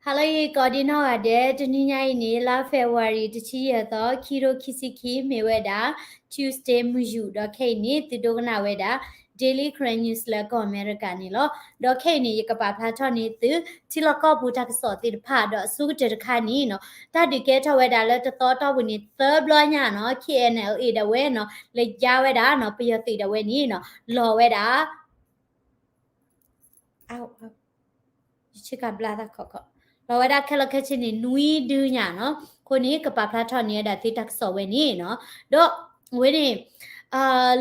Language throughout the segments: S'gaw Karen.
ဟါလၢအဂ့ၤ ကိးဒံနီၢ်ဂၤဒဲး, တနံၤညါအံၤန့ၣ် လါ February တဆံယဲၢ်သီ ခံကထိခံဆံခံ မ့ၢ်ဝဲဒၣ် Tuesday မုၢ်ယူာ်, ဒီးခဲအံၤန့ၣ် သုဒိကနၣ်ဝဲဒၣ် Daily Karen News လၢကီၢ်အမဲရကၤန့ၣ်လီၤ. ဒီးခဲအံၤန့ၣ် ယကပာ်ဖျါထီၣ်န့ၢ်သု ထံလီၢ်ကီၢ်ပူၤတၢ်ကစီၣ်သ့ၣ်တဖၣ် ဒီးအဆိကတၢၢ်တခါန့ၣ်နီၤ, တၢ်ဒုးကဲထီၣ်ဝဲဒၣ်လၢတသီအတီၢ်ပူၤန့ၣ် သၢဘျီညါနီၤ, KNLA ဒၣ်ဝဲနီၤ လဲၤယါဝဲဒၣ်နီၤ ပယီၤသုးဒၣ်ဝဲန့ၣ်နီၤ လီၤဝဲဒၣ် ယဆ့ကၤဘျါသးခီခီ, လီၤဝဲဒၣ်ခဲလၢာ်ခဲဆ့န့ၣ် နွံဒုညါနီၤ. အဃိန့ၣ် ကပာ်ဖျါထီၣ်န့ၢ်ဝဲဒၣ်သုတၢ်ကစီၣ်ဝဲန့ၣ်နီၤ. ဒီးအဝဲန့ၣ်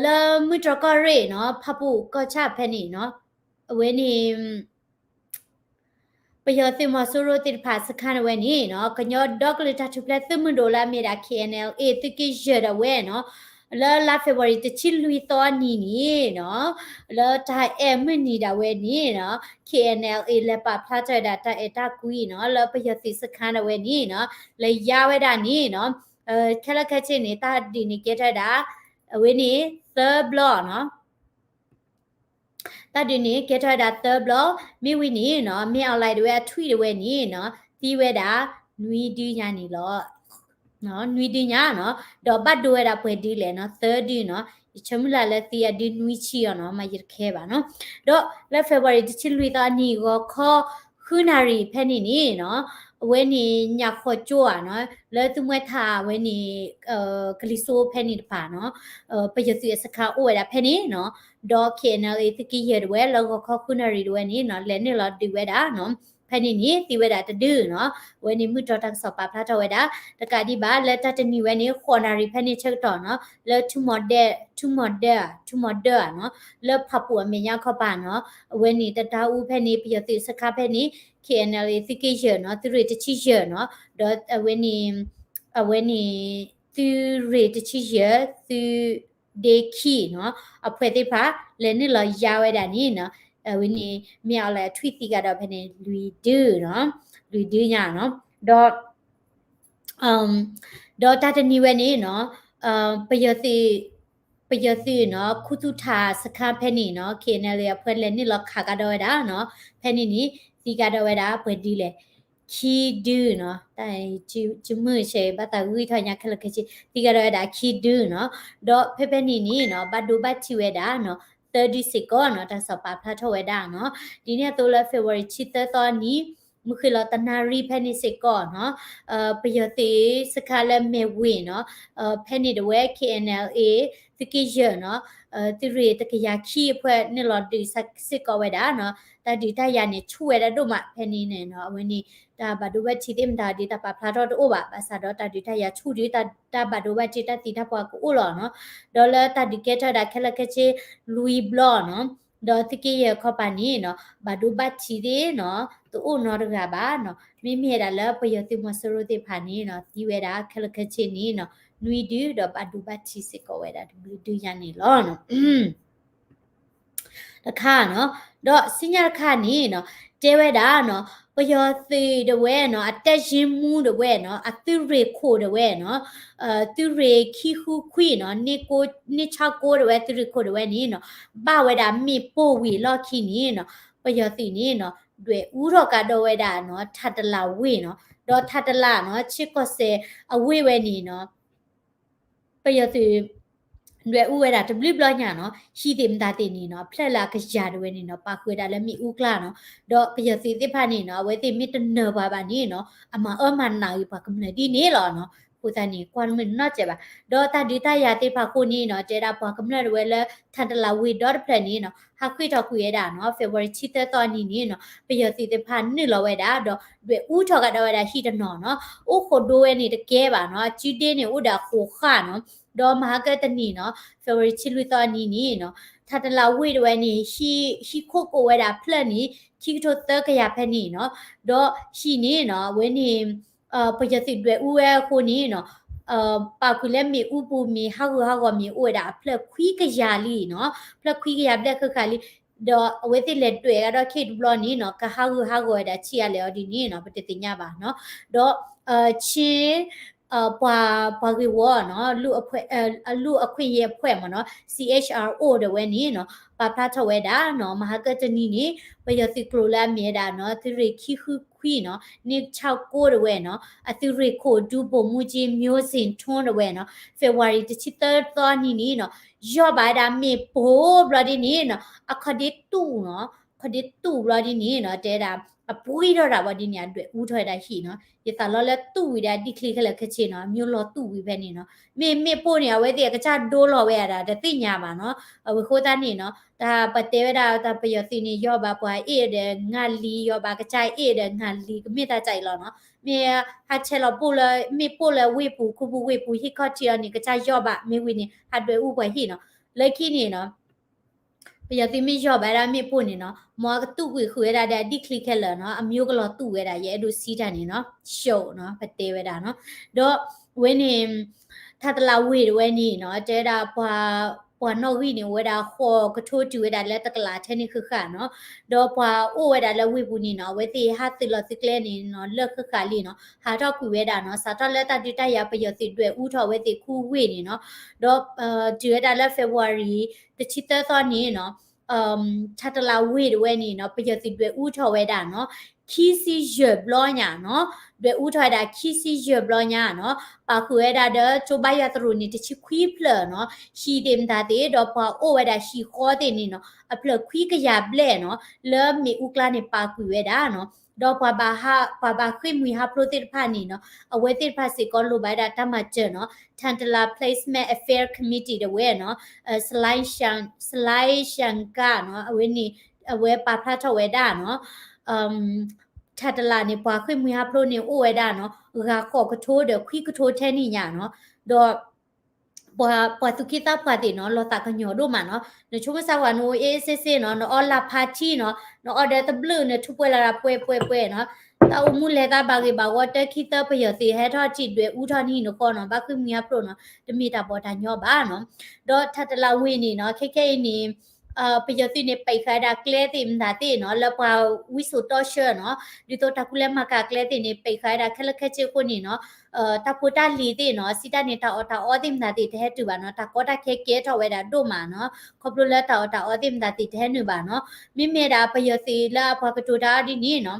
လၢမုၢ်တြီၢ်ကီၢ်ရ့ၣ်နီၤ ဖၣ်ပူၣ်ကီၢ်ဆၣ်ဖဲန့ၣ်နီၤ, အဝဲန့ၣ် ပယီၤသုးမီၤစိရိၤသ့ၣ်တဖၣ်စခါန့ၣ်ဝဲန့ၣ်နီၤ, ကညီဒီကလုာ်တၢ်ထူၣ်ဖျဲးသုးမုၢ်ဒိၣ်လၢအမ့ၢ်ဒၣ် KNLA သုးက့ယဲၢ်ဒၣ်ဝဲနီၤ, လၢလါ February တဆံလွံၢ်သီအနံၤန့ၣ်နီၤ, လၢတၢ်အဲၣ်မုၢ်နံၤဒၣ်ဝဲန့ၣ်နီၤ, KNLA လဲၤပာ်ဖျါထီၣ်ဝဲဒၣ်တၢ်အဲၣ်တၢ်ကွံနီၤ လၢပယီၤသုးစခါဒၣ်ဝဲန့ၣ်နီၤ, လဲၤယါဝဲဒၣ်န့ၣ်နီၤ, ခဲလၢာ်ခဲဆ့န့ၣ် တၢ်ဒုးန့ၣ်ကဲထီၣ်ဝဲဒၣ် အဝဲန့ၣ် သၢဘျီနီၤ. တၢ်ဒုးန့ၣ်ကဲထီၣ်ဝဲဒၣ်သၢဘျီ, မ့ၢ်ဝံၤန့ၣ်နီၤ မ့ၢ်အီၣ်လဲၣ်ဒၣ်ဝဲအထွံၣ်ဒၣ်ဝဲန့ၣ်နီၤ သံဝဲဒၣ် နွံဒုညါန့ၣ်လီၤ. နွံဒုညါနီၤ, ဒီးဘၣ်ဒိဝဲဒၣ်ပှဲၤဒုလဲၣ်နီၤ, သၢဒုနီၤ, ယဆၢမုၢ်လၢ်လၢသံအဒုနွံဆံအီၤနီၤ, မ့ၢ်ယတခဲဘၣ်နီၤ. ဒီးလၢ February တဆံလွံၢ်သီအနံၤ ဂီၤခီဃုနၣ်ရံၣ်ဖဲန့ၣ်န့ၣ်နီၤ, အဝဲန့ၣ်ညၣ်ဃီကၠိဧါနီၤ, လၢသုမှဲထးဝဲန့ၣ် ကလံၤစိဖဲန့ၣ်တဖၣ်နီၤ, ပယီၤသုးအစခါအိၣ်ဝဲဒၣ်ဖဲန့ၣ်နီၤ, ဒီး KNLA သုးက့ယဲၢ်ဒၣ်ဝဲ လၢဂီၤခီဃုနၣ်ရံၣ်ဒၣ်ဝဲန့ၣ်နီၤ လဲၤနုာ်လီၤဒုးဝဲဒၣ်နီၤ, ဖဲန့ၣ်န့ၣ် သံဝဲဒၣ်တဒုနီၤ, အဝဲန့ၣ်မုၢ်တြီၢ်တၢ်ကစီၣ်ပာ်ဖျါထီၣ်ဝဲဒၣ်, တကးဒံးဘၣ် လၢတၢ်တနံၤဝဲန့ၣ် ဃိးနၣ်ရံၣ်ဖဲန့ၣ်ဆၢကတီၢ်နီၤ, လၢ ထူမီၤဒၢ ထူမီၤဒၢ ထူမီၤဒၢဧါနီၤ, လၢဖၣ်ပူၣ်အမဲာ်ညါခီပၤနီၤ, အဝဲန့ၣ်တဒါအူဖဲန့ၣ် ပယီၤသုးစခါဖဲန့ၣ် KNLA သုးက့ယဲၢ်နီၤ, သုးရ့ၣ်တဆံယဲၢ်နီၤ, ဒီးအဝဲန့ၣ် အဝဲန့ၣ် သုးရ့ၣ်တဆံယဲၢ် သုးဒ့ခံနီၤ, အဖှဲးသ့ၣ်တဖၣ် လဲၤနုာ်လီၤယါဝဲဒၣ်န့ၣ်နီၤ, အဝဲန့ၣ် မ့ၢ်အီၣ်လဲၣ်အထွံၣ်သံကဒီးဖဲန့ၣ် လွံၢ်ဒုနီၤ, လွံၢ်ဒုညါနီၤ, ဒီး ဒီးတၢ်တနံၤဝဲန့ၣ်နီၤ, ပယီၤသုး ပယီၤသုးနီၤ ခူသူၣ်ထးစခါဖဲန့ၣ်နီၤ, KNLA အဖှဲးလဲၤနုာ်လီၤခးကဒီးဝဲဒၣ်နီၤ, ဖဲန့ၣ်န့ၣ် သံကဒီးဝဲဒၣ်ပှဲၤဒုလဲၣ်, ခံဒုနီၤ, တၢ် ယမုၢ်ဆဲးဘၣ်သးဂံၢ်ထီၣ်ညါခဲလၢာ်ခဲဆ့ သံကဒီးဝဲဒၣ်ခံဒုနီၤ, ဒီးဖဲဖဲန့ၣ်န့ၣ်နီၤ ဘၣ်ဒိဘၣ်ထံးဝဲဒၣ်နီၤ သၢဒုစ့ၢ်ကီးနီၤ, တၢ်ကစီၣ်ပာ်ဖျါထီၣ်ဝဲဒၣ်နီၤ, ဒ်န့ၣ်အသိးလၢ February တဆံသၢသီအနံၤ မုၢ်ဃ့ၢ်လီၤတနၣ်ရံၣ်ဖဲန့ၣ်စ့ၢ်ကီးနီၤ, ပယီၤသုးစခါလၢမဲၢ်ဝ့ၢ်နီၤ, ဖဲန့ၣ်ဒၣ်ဝဲ KNLA သုးက့ယဲၢ်နီၤ, သုးရ့ၣ်တကယၤခံအဖှဲးနုာ်လီၤဒုးစ့ၢ်ကီးဝဲဒၣ်နီၤ, တၢ်ဒုးတၢ်ယၤန့ၣ်ဆူၣ်ဝဲဒၣ်ဒိၣ်မးဖဲန့ၣ်န့ၣ်နီၤ, အဝဲန့ၣ် တၢ်ဘၣ်ဒိဘၣ်ထံးသ့ၣ်မတၤဒ်တၢ်ပာ်ဖျါထီၣ်တအိၣ်ဘၣ်, ဘၣ်ဆၣ်ဒီးတၢ်ဒုးတၢ်ယၤဆူၣ်ဒီး တၢ်ဘၣ်ဒိဘၣ်ထံးတၢ်သံတၢ်ပှၢ်ကအိၣ်လီၤနီၤ, ဒီးလၢတၢ်ဒုးကဲထီၣ်ဝဲဒၣ်ခဲလၢာ်ခဲဆ့လွံၢ်ဘျီနီၤ, ဒီးသုးက့ယဲၢ်ခီပၤန့ၣ်နီၤ ဘၣ်ဒိဘၣ်ထံးသ့ၣ်နီၤ တအိၣ်နီတဂၤဘၣ်နီၤ, မ့မ့ၢ်ဝဲဒၣ်လၢပယီၤသုးမီၤစိရိၤသ့ၣ်တဖၣ်န့ၣ်နီၤ သံဝဲဒၣ်ခဲလၢာ်ခဲဆ့န့ၣ်နီၤ နွံဒု ဒီးဘၣ်ဒိဘၣ်ထံးစ့ၢ်ကီးဝဲဒၣ်တဘျုးဒုညါန့ၣ်လီၤ. တခါနီၤ, ဒီးဆူညါတခါန့ၣ်နီၤ တဲဝဲဒၣ်နီၤ ပယီၤသုးဒၣ်ဝဲနီၤ အတၢ်ယ့မူဒၣ်ဝဲနီၤ အသုးရ့ၣ်ခိၣ်ဒၣ်ဝဲနီၤ, သုးရ့ၣ်ခံဃုခွံနီၤ န့ၢ်ဆၢကိဒၣ်ဝဲ သုးရ့ၣ်ခိၣ်ဒၣ်ဝဲန့ၣ်နီၤ ဘၣ်ဝဲဒၣ်မ့ၣ်ပိၢ်ဝံၤအလီၢ်ခံန့ၣ်နီၤ ပယီၤသုးန့ၣ်နီၤ ဒွဲၣ်အူထီၣ်ကဒီးဝဲဒၣ်နီၤ ထးတလးဝ့ၢ်နီၤ, ဒီးထးတလးနီၤ ဆ့ကီၢ်စဲၣ်အဝ့ၢ်ဝဲန့ၣ်နီၤ ပယီၤသုး ဒွဲၣ်အူဝဲဒၣ်တဘျုးဘျီညါနီၤ, ဟံၣ်သ့ၣ်မတၤသ့ၣ်န့ၣ်နီၤ ဖျၢၣ်လၢအကယၤဒၣ်ဝဲန့ၣ်နီၤ ပာ်ဃုာ်ဝဲဒၣ်လၢမ့ၣ်အူကျါနီၤ, ဒီးပယီၤသုးသ့ၣ်တဖၣ်န့ၣ်နီၤ အဝဲသ့ၣ်မ့ၢ်တနၢၤပှၤဘၣ်န့ၣ်နီၤ အမၤအၢမၤနးဂ့ၤပှၤကမျၢၢ်ဒ်န့ၣ်လီၤနီၤ, အဃိသတးန့ၣ် ကွၢ်တမုာ်နီတစဲးဘၣ်, ဒီးတၢ်ဒုးတၢ်ယၤသ့ၣ်တဖၣ်အဃိန့ၣ်နီၤ တဲဒၣ်ပှၤကမျၢၢ်ဒၣ်ဝဲလၢ ထးတလးဝ့ၢ်ဒီတဖျၢၣ်န့ၣ်နီၤ ဟးဃ့ၢ်ထီၣ်ကွံာ်ဝဲဒၣ်နီၤ February တဆံသၢသီအနံၤန့ၣ်နီၤ ပယီၤသုးသ့ၣ်တဖၣ်နုာ်လီၤဝဲဒၣ် ဒီးဒွဲၣ်အူထီၣ်ကဒီးဝဲဒၣ်ဟံၣ်တနီၤနီၤ, အိၣ်ဃိးဒိဝဲန့ၣ်တကဲဘၣ်နီၤ, အစုဒ့န့ၣ် အိၣ်ဒီးအဃိးဃၣ်နီၤ, ဒီးမဟါကတနံၤနီၤ February တဆံလွံၢ်သီအနံၤန့ၣ်နီၤ ထးတလးဝ့ၢ်ဒၣ်ဝဲန့ၣ် ဟံၣ်ခိၣ်ကိးဝဲဒၣ်ဖျၢၣ်န့ၣ် ခံကထိသၢကယၤဖဲန့ၣ်နီၤ, ဒီးဟံၣ်န့ၣ်နီၤ အဝဲန့ၣ် ပယီၤသုးဒွဲၣ်အူဝဲအဃိန့ၣ်နီၤ ပာ်ကွံာ်လၢမ့ၣ်အူပူၤမ့ၢ်ဟးဂူာ်ဟးဂီၤမ့ၢ်အိၣ်ဝဲဒၣ်အဖျၢၣ်ခွံကယၤလံနီၤ, ဖျၢၣ်ခွံကယၤဘျဲၣ်ဃၣ်ဃၣ်လံ, ဒီးအဝဲသ့ၣ်လဲၤဒွဲၣ်ကဒီးခံတဘျီန့ၣ်နီၤ ကဟးဂူာ်ဟးဂီၤဝဲဒၣ်ဆံးအါလဲၣ်အီၤဒ်န့ၣ်နီၤ ပတသ့ၣ်ညါဘၣ်နီၤ, ဒီး ချင်း ပှၤ ပှၤဂ့ၢ်ဝီနီၤ လူ့အခွင့်အရေးအဖွဲ့မ့ၢ်နီၤ C H R O ဒၣ်ဝဲန့ၣ်နီၤ ပာ်ဖျါထီၣ်ဝဲဒၣ်နီၤ မဟါကတနံၤန့ၣ် ပယီၤသုးကျိၤလၢအမ့ၢ်ဝဲဒၣ်နီၤ သုးရ့ၣ်ခံဃုခွံနီၤ နံၣ်ဆၣ်ကိၣ်ဒၣ်ဝဲနီၤ အသုးရ့ၣ်ခိၣ်ဒူ ဗိုလ်မှူးကြီး မျိုးဇင်ထွန်း ဒၣ်ဝဲနီၤ February တဆံသၢသီနံၤန့ၣ်နီၤ ယီၢ်ဘၣ်ဝဲဒၣ်မ့ၣ်ပိၢ်ဘျီဒ်န့ၣ်နီၤ အခီၣ်ဒ့တူၣ်နီၤ ခီၣ်ဒ့တူၣ်ဘျီဒ်န့ၣ်နီၤ တဲဝဲဒၣ် အပှံထီၣ်တၢ်ဘျီဒ်န့ၣ် အဒွဲၣ်အူထီၣ်ဝဲဒၣ်ဟံၣ်နီၤ ယသးလီလၢတူၣ်ဝံၤဒၣ်ဒ်ချံခဲလၢာ်ခဲဆ့နီၤ အမျိုးလီၤတူၣ်ဝံၤဖဲန့ၣ်နီၤ မ့ၢ်မ့ၣ်ပိၢ်န့ၣ် အဝဲသ့ၣ်အကစၢ်ဒိလီၤဝဲဒၣ်တသ့ၣ်ညါဘၣ်နီၤ အဝဲဃိသတးန့ၣ်နီၤ တၢ်ပတဲဝဲဒၣ်တၢ်ပယီၤသုးန့ၣ် ယီၢ်ဘၣ်ပှၤအ့ၣ်ဒီးငါလံ ယီၢ်ဘၣ်ကစၢ်အ့ၣ်ဒီးငါလံ ကမ့ၢ်တၢ်ကၢ်အံၤလီၤနီၤ မ့ၢ်ဟးဆဲးလီၤပိၢ်လၢ မ့ၣ်ပိၢ်လၢဝ့ၢ်ပူၤ ခူပူၤဝ့ၢ်ပူၤ ဟံၣ်ခီၣ်ထံးအီၤန့ၣ် ကစၢ်ယီၢ်ဘၣ် မ့ၢ်ဝံၤန့ၣ် ဟးဒွဲၣ်အူပှၤဟံၣ်နီၤ လၢခံန့ၣ်နီၤ ပယီၤသုးမ့ၢ်ယီၢ်ဘၣ်ဒၣ်မ့ၣ်ပိၢ်န့ၣ်နီၤ မ်အကတူၢ်ကွံာ်ဃုာ်ဝဲဒၣ်ဒီးဒ်ချံခဲလၢာ်နီၤ အမျိုးကလီၤတူၣ်ဝဲဒၣ် ယအဲၣ်ဒိးစံးတၢ်န့ၣ်နီၤ ရှုံးနီၤ ပတဲဝဲဒၣ်နီၤ ဒီးဝဲန့ၣ် ထးတလးဝ့ၢ်တဝဲန့ၣ်နီၤ တဲဝဲဒၣ် ပှၤနီၣ်ဂံၢ်န့ၣ် အိၣ်ဝဲဒၣ်ဃိးကထိတုၤဝဲဒၣ်လၢတကလးထဲန့ၣ်ဃၣ်ဃၣ်နီၤ ဒီးပှၤအိၣ်ဝဲဒၣ်လၢဝ့ၢ်ပူၤန့ၣ်နီၤ အဝဲသ့ၣ်ဟးသုးလီၤသုးကျဲန့ၣ်နီၤ လၢဃၣ်ဃၣ်လံနီၤ ဟးထီၣ်ကွံာ်ဝဲဒၣ်နီၤ စးထီၣ်လၢတၢ်ဒုးတၢ်ယၤပယီၤသုးဒွဲၣ်အူထီၣ်အဝဲသ့ၣ်ခူဝ့ၢ်န့ၣ်နီၤ ဒီးတုၤဝဲဒၣ်လၢ February တဆံသၢသီန့ၣ်နီၤ ထးတလးဝ့ၢ်တဝဲန့ၣ်နီၤ ပယီၤသုးဒွဲၣ်အူထီၣ်ဝဲဒၣ်နီၤ ခံဆံယဲၢ်ဘျီညါနီၤ ဒွဲၣ်အူထီၣ်ဝဲဒၣ်ခံဆံယဲၢ်ဘျီညါနီၤ ပာ်ဃုာ်ဝဲဒၣ်ဒီးကၠိဘါယွၤသရိာ်န့ၣ် တဆံခွံဖျၢၣ်နီၤ ဟံၣ်သ့ၣ်မတၤသ့ၣ် ဒီးပှၤအိၣ်ဝဲဒၣ်ဟံၣ်ဃီသ့ၣ်န့ၣ်နီၤ အဖျၢၣ်ခွံကယၤဘျဲၣ်နီၤ လၢမ့ၣ်အူကျါန့ၣ် ပာ်ကွံာ်ဝဲဒၣ်နီၤ ဒီးပှၤဘၣ်ဃ့ၢ်မှံဟးဖျိးသ့ၣ်တဖၣ်န့ၣ်နီၤ အဝဲသ့ၣ်တဖၣ်စ့ၢ်ကီးလိၣ်ဘၣ်ဝဲဒၣ်တၢ်မၤစၢၤနီၤ Tantala Placement Affairs Committee တဝဲနီၤ Sri Lanka နီၤ အဝဲန့ၣ် အဝဲပာ်ဖျါထီၣ်ဝဲဒၣ်နီၤ ထးတလးန့ၣ် ပှၤဃ့ၢ်မှံဟးဖျိးန့ၣ်အိၣ်ဝဲဒၣ်နီၤ ဂၤဃိးကထိဒီးခွံကထိထဲန့ၣ်ညါနီၤ ဒီး ပှၤသူၣ်က့သးပှၢ်သ့ၣ်နီၤ လီၤသးကညီၤဒိၣ်မးနီၤ နဆိကမိၣ်စၢ်ဝဲနအိၣ်အ့ၣ်စ့စ့နီၤ နအီလၢ်ဖါထံနီၤ နအီဒီးတဘျုးန့ၣ် ထူးပှဲၤလီၤဒၣ်ပှဲၤပှဲၤပှဲၤနီၤ တၢ်အိၣ်မူလဲၤသးဘၣ်ဂ့ၤဘၣ်ဝီ တၢ်ခံသၢပယီၤသုးဟဲထီၣ်ထံၣ်ဒွဲၣ်အူထီၣ်နဟံၣ်နဃီနီၤ ဘၣ်ဃ့ၢ်မှံဟးဖျိးနီၤ တမ့ၢ်တၢ်ဘီၣ်တၢ်ညီဘၣ်နီၤ ဒီးထးတလးဝ့ၢ်န့ၣ်နီၤ ခဲခဲအံၤန့ၣ် ပယီၤသုးန့ၣ် ပိတ်ဃာ်ဝဲဒၣ်ကျဲသ့ၣ်မတၤသ့ၣ်နီၤ လၢပှၤဝံစိာ်တီဆှၢနီၤ ဒ်သိးတၢ်ကူလဲၤမၤကၤကျဲသ့ၣ်န့ၣ် ပိတ်ဃာ်ဝဲဒၣ်ခဲလၢာ်ခဲဆ့အဃိန့ၣ်နီၤ တၢ်ဖိတၢ်လံၤသ့ၣ်နီၤ စံးတၢ်န့ၣ် တၢ်အီၣ်တၢ်အီသ့ၣ်မတၤသ့ၣ်တဟဲတုၤဘၣ်နီၤ တၢ်ကီတၢ်ခဲကဲထီၣ်ဝဲဒၣ်ဒိၣ်မးနီၤ ခီဖျိလၢတၢ်အီၣ်တၢ်အီသ့ၣ်မတၤသ့ၣ်တဟဲနုာ်ဘၣ်နီၤ မ့မ့ၢ်ဒၣ်ပယီၤသုးလၢအပှၤကတိၤတၢ်အီၤဒ်န့ၣ်နီၤ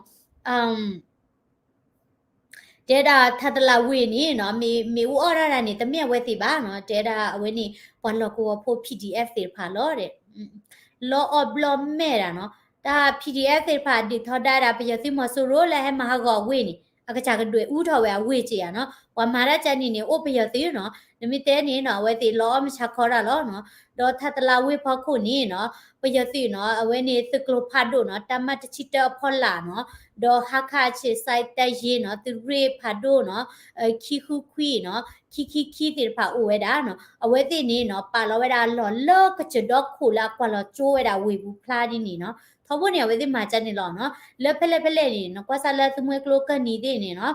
တဲဒၣ်ထးတလးဝ့ၢ်န့ၣ်နီၤ မ့ၢ်အူအီၣ်ဒၣ်တၢ်န့ၣ် တမ့ၢ်အဝဲသ့ၣ်ဘၣ်နီၤ တဲဒၣ်အဝဲန့ၣ် ပှၤလီၢ်ကဝီၤဖိ P D F သ့ၣ်တဖၣ်လီၤ လီအီၣ်ဘျီမဲာ်ဒၣ်နီၤ တၢ် P D F သ့ၣ်တဖၣ်ဒုးထီဒါဒၣ် ပယီၤသုးမီၤစိရိၤလၢဟဲမၤဟးဂီၤအဝ့ၢ်န့ၣ် အကစၢ်ကဒွဲၣ်အူထီၣ်ဝဲအဝ့ၢ်က့ဧါနီၤ ပှၤမၤတၢ်ကန့ၣ်န့ၣ် အိၣ်ပယီၤသုးနီၤ နမ့ၢ်တဲန့ၣ်နီၤ အဝဲသ့ၣ်လီအီၣ်မုၢ်ဆါခီတၢ်လီၤနီၤ ဒီးထးတလးဝ့ၢ်ဖီခိၣ်န့ၣ်နီၤ ပယီၤသုးနီၤ အဝဲန့ၣ်သုးကျိၤဖးဒိၣ်နီၤ တၢ်မၢ်တဆံတၢအဖီလာ်နီၤ ဒီးဟါခးဆံးစဲးတၢ်ယ့နီၤ သုးရ့ၣ်ဖးဒိၣ်နီၤ ခံဃုခွံနီၤ ခံခံခံသ့ၣ်တဖၣ်အိၣ်ဝဲဒၣ်နီၤ အဝဲသ့ၣ်န့ၣ်နီၤ ပာ်လီၤဝဲဒၣ်အလီၢ်လၢကစၢၢ်ဒီခိၣ်လၢအကွၢ်လီၤကၠိဝဲဒၣ်ဝ့ၢ်ပူၤဖျါဒ်န့ၣ်နီၤ ထီဘိန့ၣ် အဝဲသ့ၣ်မၤကန့ၣ်လီၤနီၤ လၢဖဲလဲၣ်ဖဲလဲၣ်န့ၣ်နီၤ ကွၢ်စၢ်လၢသုးမွဲကျိကၢၢ်နံၤသ့ၣ်န့ၣ်နီၤ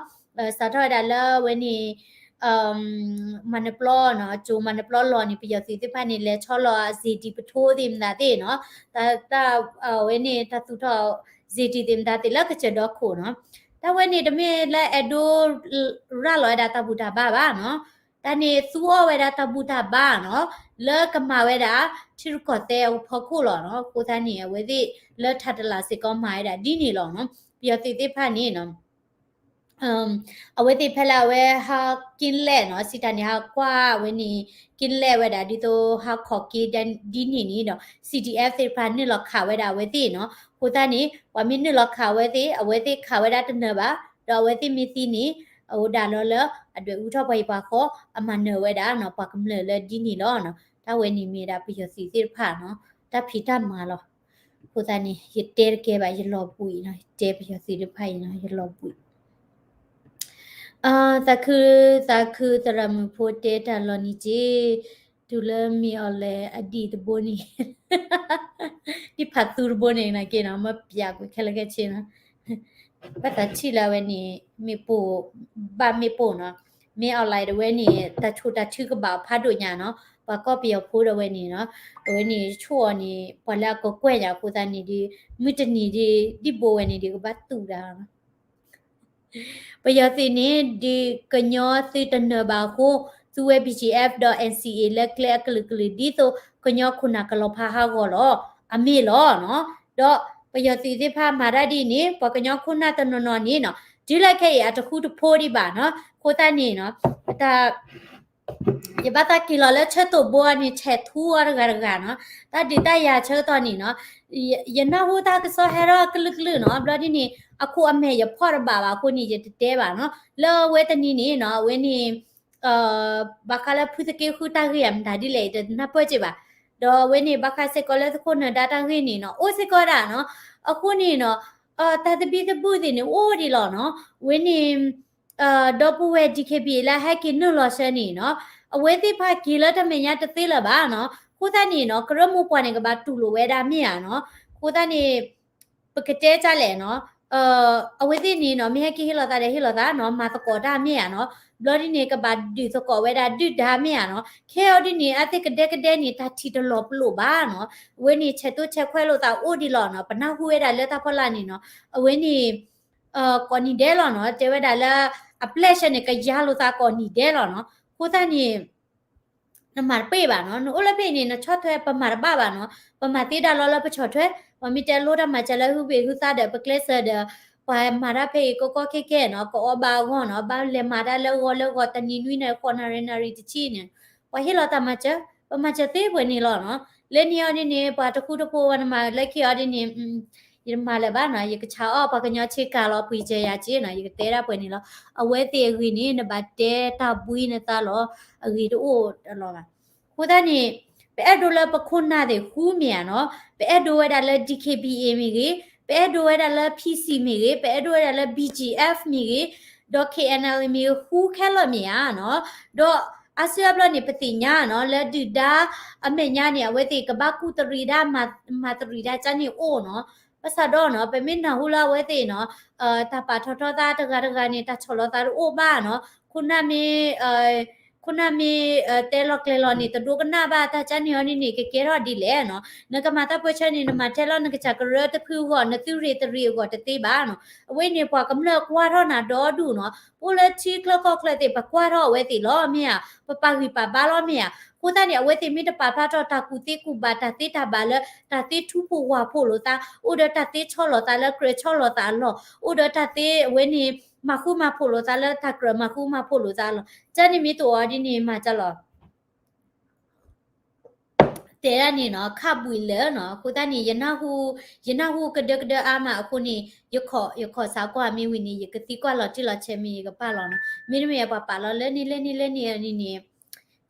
စးထီၣ်ဝဲဒၣ်လၢအဝဲန့ၣ် မၤနၢၤပျီနီၤ ကၠိမၤနၢၤပျီလီၤန့ၣ် ပယီၤသုးသ့ၣ်တဖၣ်န့ၣ် လဲၤဆီလီၤအစ့ၣ်တံၢ်ပထိသ့ၣ်မတၤသ့ၣ်နီၤ တၢ် အဝဲန့ၣ် တၢ်သူၣ်ထီၣ်စ့ၣ်တံၢ်သ့ၣ်မတၤသ့ၣ်လၢကစၢၢ်ဒီခိၣ်နီၤ တၢ်ဝဲန့ၣ်တမ့ၢ်လၢအဲၣ်ဒိး ရၤလီၤဝဲဒၣ်တၢ်ဘူၣ်တၢ်ဘါဘၣ်နီၤ တၢ်န့ၣ်သူအီၣ်ဝဲဒၣ်တၢ်ဘူၣ်တၢ်ဘါနီၤ လၢကမၤဝဲဒၣ် ထံရူၢ်ကီၢ်သဲးအဖီခိၣ်လီၤနီၤ အဃိသတးန့ၣ် အဝဲသ့ၣ်လၢထးတလးစ့ၢ်ကီးမၤဝဲဒၣ်ဒ်န့ၣ်လီၤနီၤ ပယီၤသုးသ့ၣ်တဖၣ်န့ၣ်နီၤ အဝဲသ့ၣ်ဖဲလၢအဝဲဟးက့ၤလဲၣ်နီၤ စံးတၢ်န့ၣ် ဟးကွၢ်ဝဲန့ၣ် က့ၤလဲၣ်ဝဲဒၣ်ဒ်သိးဟးခီၣ်က့ၤဒ်န့ၣ်န့ၣ်ဒီး C D F သ့ၣ်တဖၣ်နုာ်လီၤခးဝဲဒၣ်အဝဲသ့ၣ်နီၤ အဃိသတးန့ၣ် ပှၤမ့ၢ်နုာ်လီၤခးအဝဲသ့ၣ် အဝဲသ့ၣ်ခးဝဲဒၣ်တနၢၤဘၣ် ဒီးအဝဲသ့ၣ်မ့ၢ်သံန့ၣ် အဝဲဒၣ်လီၤလၢ အဒွဲၣ်အူထီၣ်ပှၤဟံၣ်ပှၤဃီ အမၤနၢၤဝဲဒၣ်နီၤ ပှၤကမျၢၢ်လၢဒ်န့ၣ်လီၤနီၤ တၢ်ဝဲန့ၣ်မ့ၢ်ဒၣ်ပယီၤသုးသ့ၣ်တဖၣ်နီၤ တၢ်ဖံးတၢ်မၤလီၤ အဃိသတးန့ၣ် ယတဲတကဲဘၣ် ယလီၤဘှံးနီၤ ယတဲပယီၤသုးတဖၣ်အံၤနီၤ ယလီၤဘှံး သးခု သးခု သရၣ်မုၣ်ဖိတဲတၢ်လီၤနံၤက့ၤ တုၤလၢမ့ၢ်အီၤလဲၣ်အဒံၣ်တဘိန့ၣ် ဒ်ဖးသူတဘိန့ၣ်နာ်က့နီၤ မ့ၢ်ပျးကွံာ်ခဲလၢာ်ခဲဆ့နီၤ ဘၣ်သးထံၣ်လၢအဝဲန့ၣ် မ့ၣ်ပိၢ် ဘၣ်မ့ၣ်ပိၢ်နီၤ မ့ၢ်အီၤလဲၣ်တဝဲန့ၣ် တၢ်ဆိၣ်တၢ်ထုကဘၣ်ဖးဒိၣ်ညါနီၤ ပှၤကီၢ်ပယီၤဖိဒီးဝဲန့ၣ်နီၤ အဝဲန့ၣ်ဆိၣ်အီၤန့ၣ် ပှၤလၢအကကွဲၢ်ညါအဃိသတးန့ၣ်ဒီး မုၢ်တနံၤဒီး ဒ်ဘိဝဲန့ၣ်ဒီး ကဘၣ်တူၢ်ဒၣ်နီၤ ပယီၤသုးန့ၣ် ဒုးကညီသုတနၢၤဘၣ်အဃိ, သုဝဲ ဘီကၠံၣ်အဲၣ် ဒီး အၣ်စံၣ်အ့ၣ် လၢကျဲအကလုာ်ကလုာ် ဒ်သိးကညီခိၣ်နၢ်ကလီၤဖးဟးဂီၤလီၤ. အမ့ၢ်လီၤနီၤ. ဒီးပယီၤသုးသ့ၣ်တဖၣ်မၤတၢ်ဒ်န့ၣ် ပှၤကညီခိၣ်နၢ်တနီၤနီၤန့ၣ်နီၤ တုၤလၢခဲအံၤအတဃူတဖိးဒံးဘၣ်နီၤ. အဃိသတးန့ၣ်နီၤ တၢ် ယဘၣ်သးက့ၤလီၤလၢဆၢတိၢ်ဘိအန့ၣ် ဆဲးထူအီၤတဂၤတဂၤနီၤ, တၢ်ဒုးတၢ်ယၤဆၢကတီၢ်န့ၣ်နီၤ, ယ ယနၢ်ဟူတၢ်ကစီၣ်ဟဲထီၣ်ကလုာ်ကလုာ်နီၤ, ဘျီဒ်န့ၣ် အခိၣ်အမဲာ်ယဖီၣ်တဘၣ်ဘၣ်အဃိန့ၣ် ယတတဲဘၣ်နီၤ, လၢအဝဲတနံၤန့ၣ်နီၤ, အဝဲန့ၣ် ဘၣ်ဃးလၢဖုသက့ဃုတၢ်ဂ့ၢ်အမတၤဒ်လဲၣ် ယတနၢ်ပၢၢ်က့ဘၣ်, ဒီးအဝဲန့ၣ် ဘၣ်ဃးစ့ၢ်ကီးလၢသုးခိၣ်နၢၤဒါတၢ်ဂ့ၢ်န့ၣ်နီၤ, အိၣ်စ့ၢ်ကီးဒၣ်နီၤ, အဃိန့ၣ်နီၤ, တၢ်သဘံၣ်သဘုၣ်သ့ၣ်န့ၣ် အိၣ်ဒံးလီၤနီၤ, အဝဲန့ၣ် ဒီပုၢ်ဝဲၢ် DKBA လၢဟဲက့ၤနုာ်လီၤဆၢန့ၣ်နီၤ, အဝဲသ့ၣ်တဖၣ်က့ၤလၢတၢ်မဲာ်ညါတသ့လၢၤဘၣ်နီၤ, အဃိသတးန့ၣ်နီၤ, ကရၢမိၢ်ပှၢ်န့ၣ် ကဘၣ်တူၢ်လိာ်ဝဲဒၣ်မ့ၢ်ဧါနီၤ, အဃိသတးန့ၣ် ပကတဲဒ်လဲၣ်နီၤ, အဝဲသ့ၣ်န့ၣ်နီၤ, မ့ၢ်ဟဲက့ၤဟ့ၣ်လီၤသးဒီးဟ့ၣ်လီၤသးနီၤ, မၤသကိးတၢ်မ့ၢ်ဧါနီၤ, ဘျီဒ်န့ၣ် ကဘၣ်ဒုးသကိးဝဲဒၣ်ဒုၣ်ဒါမ့ၢ်ဧါနီၤ, ခဲအံၤဒ်န့ၣ် အဝဲသ့ၣ်ကဒဲကဒဲန့ၣ် တၢ်ထံၣ်တလီၤပလိာ်ဘၣ်နီၤ, အဝဲန့ၣ် ဆဲးတိၢ်ဆဲးခွဲးလိာ်သးအိၣ်ဒံးလီၤနီၤ, ပနၢ်ဟူဝဲဒၣ်လၢတၢ်ဖီလာ်န့ၣ်နီၤ, အဝဲန့ၣ် ကိးနံၤဒဲးလီၤနီၤ, တဲဝဲဒၣ်လၢ အပျဲၢ်ဆၢန့ၣ် ကယၤလိာ်သးကိးနံၤဒဲးလီၤနီၤ, အဃိသတးန့ၣ် နမၤတပ့ၢ်ဘၣ်နီၤ, နအိၣ်လၢဖဲအံၤန့ၣ် နဆီၣ်ထွဲပမၤတဘၣ်ဘၣ်နီၤ, ပမၤသ့ဒၣ်လီၤလၢပဆီၣ်ထွဲ, ပှၤမ့ၢ်တဲလိတၢ်မၤစၢၤလၢဟုဘ့ၣ်ဟုသါဒီး ပကျဲးစၢးဒီး ပှၤမၤတၢ်ဖဲအံၤကီကီခဲခဲနီၤ, ကအီၣ်ဘၣ်အဂီၢ်နီၤ, ဘၣ်လဲၤမၤတၢ်လၢဂီၤလၢဂီၤ တနံၤနွံနၣ်ရံၣ် ဃိးနၣ်ရံၣ် နၣ်ရံၣ်တဆံန့ၣ်, ပှၤဟ့ၣ်လီၤတၢ်မၤစၢၤ, ပမၤစၢၤသ့ပှဲၤန့ၣ်လီၤနီၤ, လၢန့ၣ်အီၤဒ်န့ၣ် ပှၤတဃူတဖိးဝဲ နမၤလၢခံအီၤဒ်န့ၣ် ယတမၤလၢၤဘၣ်နီၤ, ယကဆါအီၣ်ပှၤကညီဆ့ကၤလီၤ ပှ့ၤစၢၤယၤက့နီၤ, ယကတဲဒၣ်ပှဲၤန့ၣ်လီၤ, အဝဲသ့ၣ်အဂ့ၢ်န့ၣ် နဘၣ်တဲတၢ်ဘှံးနသးလီၤ, အဂ့ၢ်တအိၣ်တလီၤဘၣ်. အဃိသတးန့ၣ် ပအဲၣ်ဒိးလၢပခိၣ်နၢ်သ့ၣ်ဃူမ့ၢ်ဧါနီၤ, ပအဲၣ်ဒိးဝဲဒၣ်လၢ DKBA မ့ၢ်ဂ့ၤ, ပအဲၣ်ဒိးဝဲဒၣ်လၢ PC မ့ၢ်ဂ့ၤ, ပအဲၣ်ဒိးဝဲဒၣ်လၢ ဘီကၠံၣ်အဲၣ် မ့ၢ်ဂ့ၤ, ဒီး KNLA မ့ၢ်ဂ့ၤ ဃူခဲလၢာ်မ့ၢ်ဧါနီၤ, ဒီးအါစုအါဘျီန့ၣ် ပသ့ၣ်ညါနီၤ လၢဒုၣ်ဒါအမဲာ်ညါန့ၣ် အဝဲသ့ၣ်ကဘၣ်ကူၣ်တရံးဒၣ် မၤတရံးဒၣ်ကန့ၣ်အိၣ်နီၤ, ဘၣ်ဆၣ်ဒီးနီၤ ပမ့ၢ်နၢ်ဟူလၢအဝဲသ့ၣ်နီၤ တၢ်ပာ်ထီၣ်ထီသးတဂၤတဂၤန့ၣ် တၢ်ဆီၣ်လီၤသးတအိၣ်ဘၣ်နီၤ, ခိၣ်နၢ်မ့ၢ် ခိၣ်နၢ်မ့ၢ်တဲလီၤကျဲၤလီၤန့ၣ် တဒိကနၣ်ဘၣ်တၢ်ကန့ၣ်အီၤန့ၣ်န့ၣ် ကကဲထီၣ်ဒ်လဲၣ်နီၤ, နကမၤတၢ်ပၢဆှၢန့ၣ် နမၤထဲလီၤနကစၢ်ကရၢတဖုအဂီၢ် နသုးရ့ၣ်တရံးအဂီၢ်တသ့ဘၣ်နီၤ, အဝဲန့ၣ် ပှၤကမျၢၢ်ကွၢ်ထီၣ်နၤဒီဒူၣ်နီၤ, ပအိၣ်လၢထံချၢကီၢ်ချၢသ့ၣ် ပကွၢ်ထီၣ်အဝဲသ့ၣ်လီၤမ့ၢ်ဧါ, ပပာ်ဂံၢ်ပာ်ဘါလီၤမ့ၢ်ဧါ, အဃိသတးန့ၣ် အဝဲသ့ၣ်မ့ၢ်တပာ်ဖျါထီၣ်တၢ်ကူၣ်သ့ကူၣ်ဘၣ် တၢ်သ့တၢ်ဘၣ်လၢ တၢ်သ့ထူဖိဝၢ်ဖိးလိာ်သး, အိၣ်ဒီးတၢ်သ့ဆီၣ်လီၤသးလၢကြၢးဆီၣ်လီၤသးအလီၢ်, အိၣ်ဒီးတၢ်သ့အဝဲန့ၣ် မၤဃူမၤဖိးလိာ်သးလၢတၢ်ကြၢးမၤဃူမၤဖိးလိာ်သးအလီၢ်, ကန့ၣ်မ့ၢ်တအိၣ်အီၤဒ်န့ၣ် မၤကလီၤ တဲဒၣ်န့ၣ်နီၤ ခးဘှံးလၢာ်နီၤ, အဃိသတးန့ၣ် ယနၢ်ဟူ ယနၢ်ဟူကဒၢကဒၢအါမးအဃိန့ၣ် ယခီၣ် ယခီၣ်စးကွၢ်မ့ၢ်ဝံၤန့ၣ် ယကသံကွၢ်လီၤတံၢ်လီၤဆဲးမ့ၢ်ယကပာ်လီၤနီၤ, မ့တမ့ၢ်ပှၤပာ်လီၤလၢန့ၣ်လၢန့ၣ်လၢန့ၣ်န့ၣ်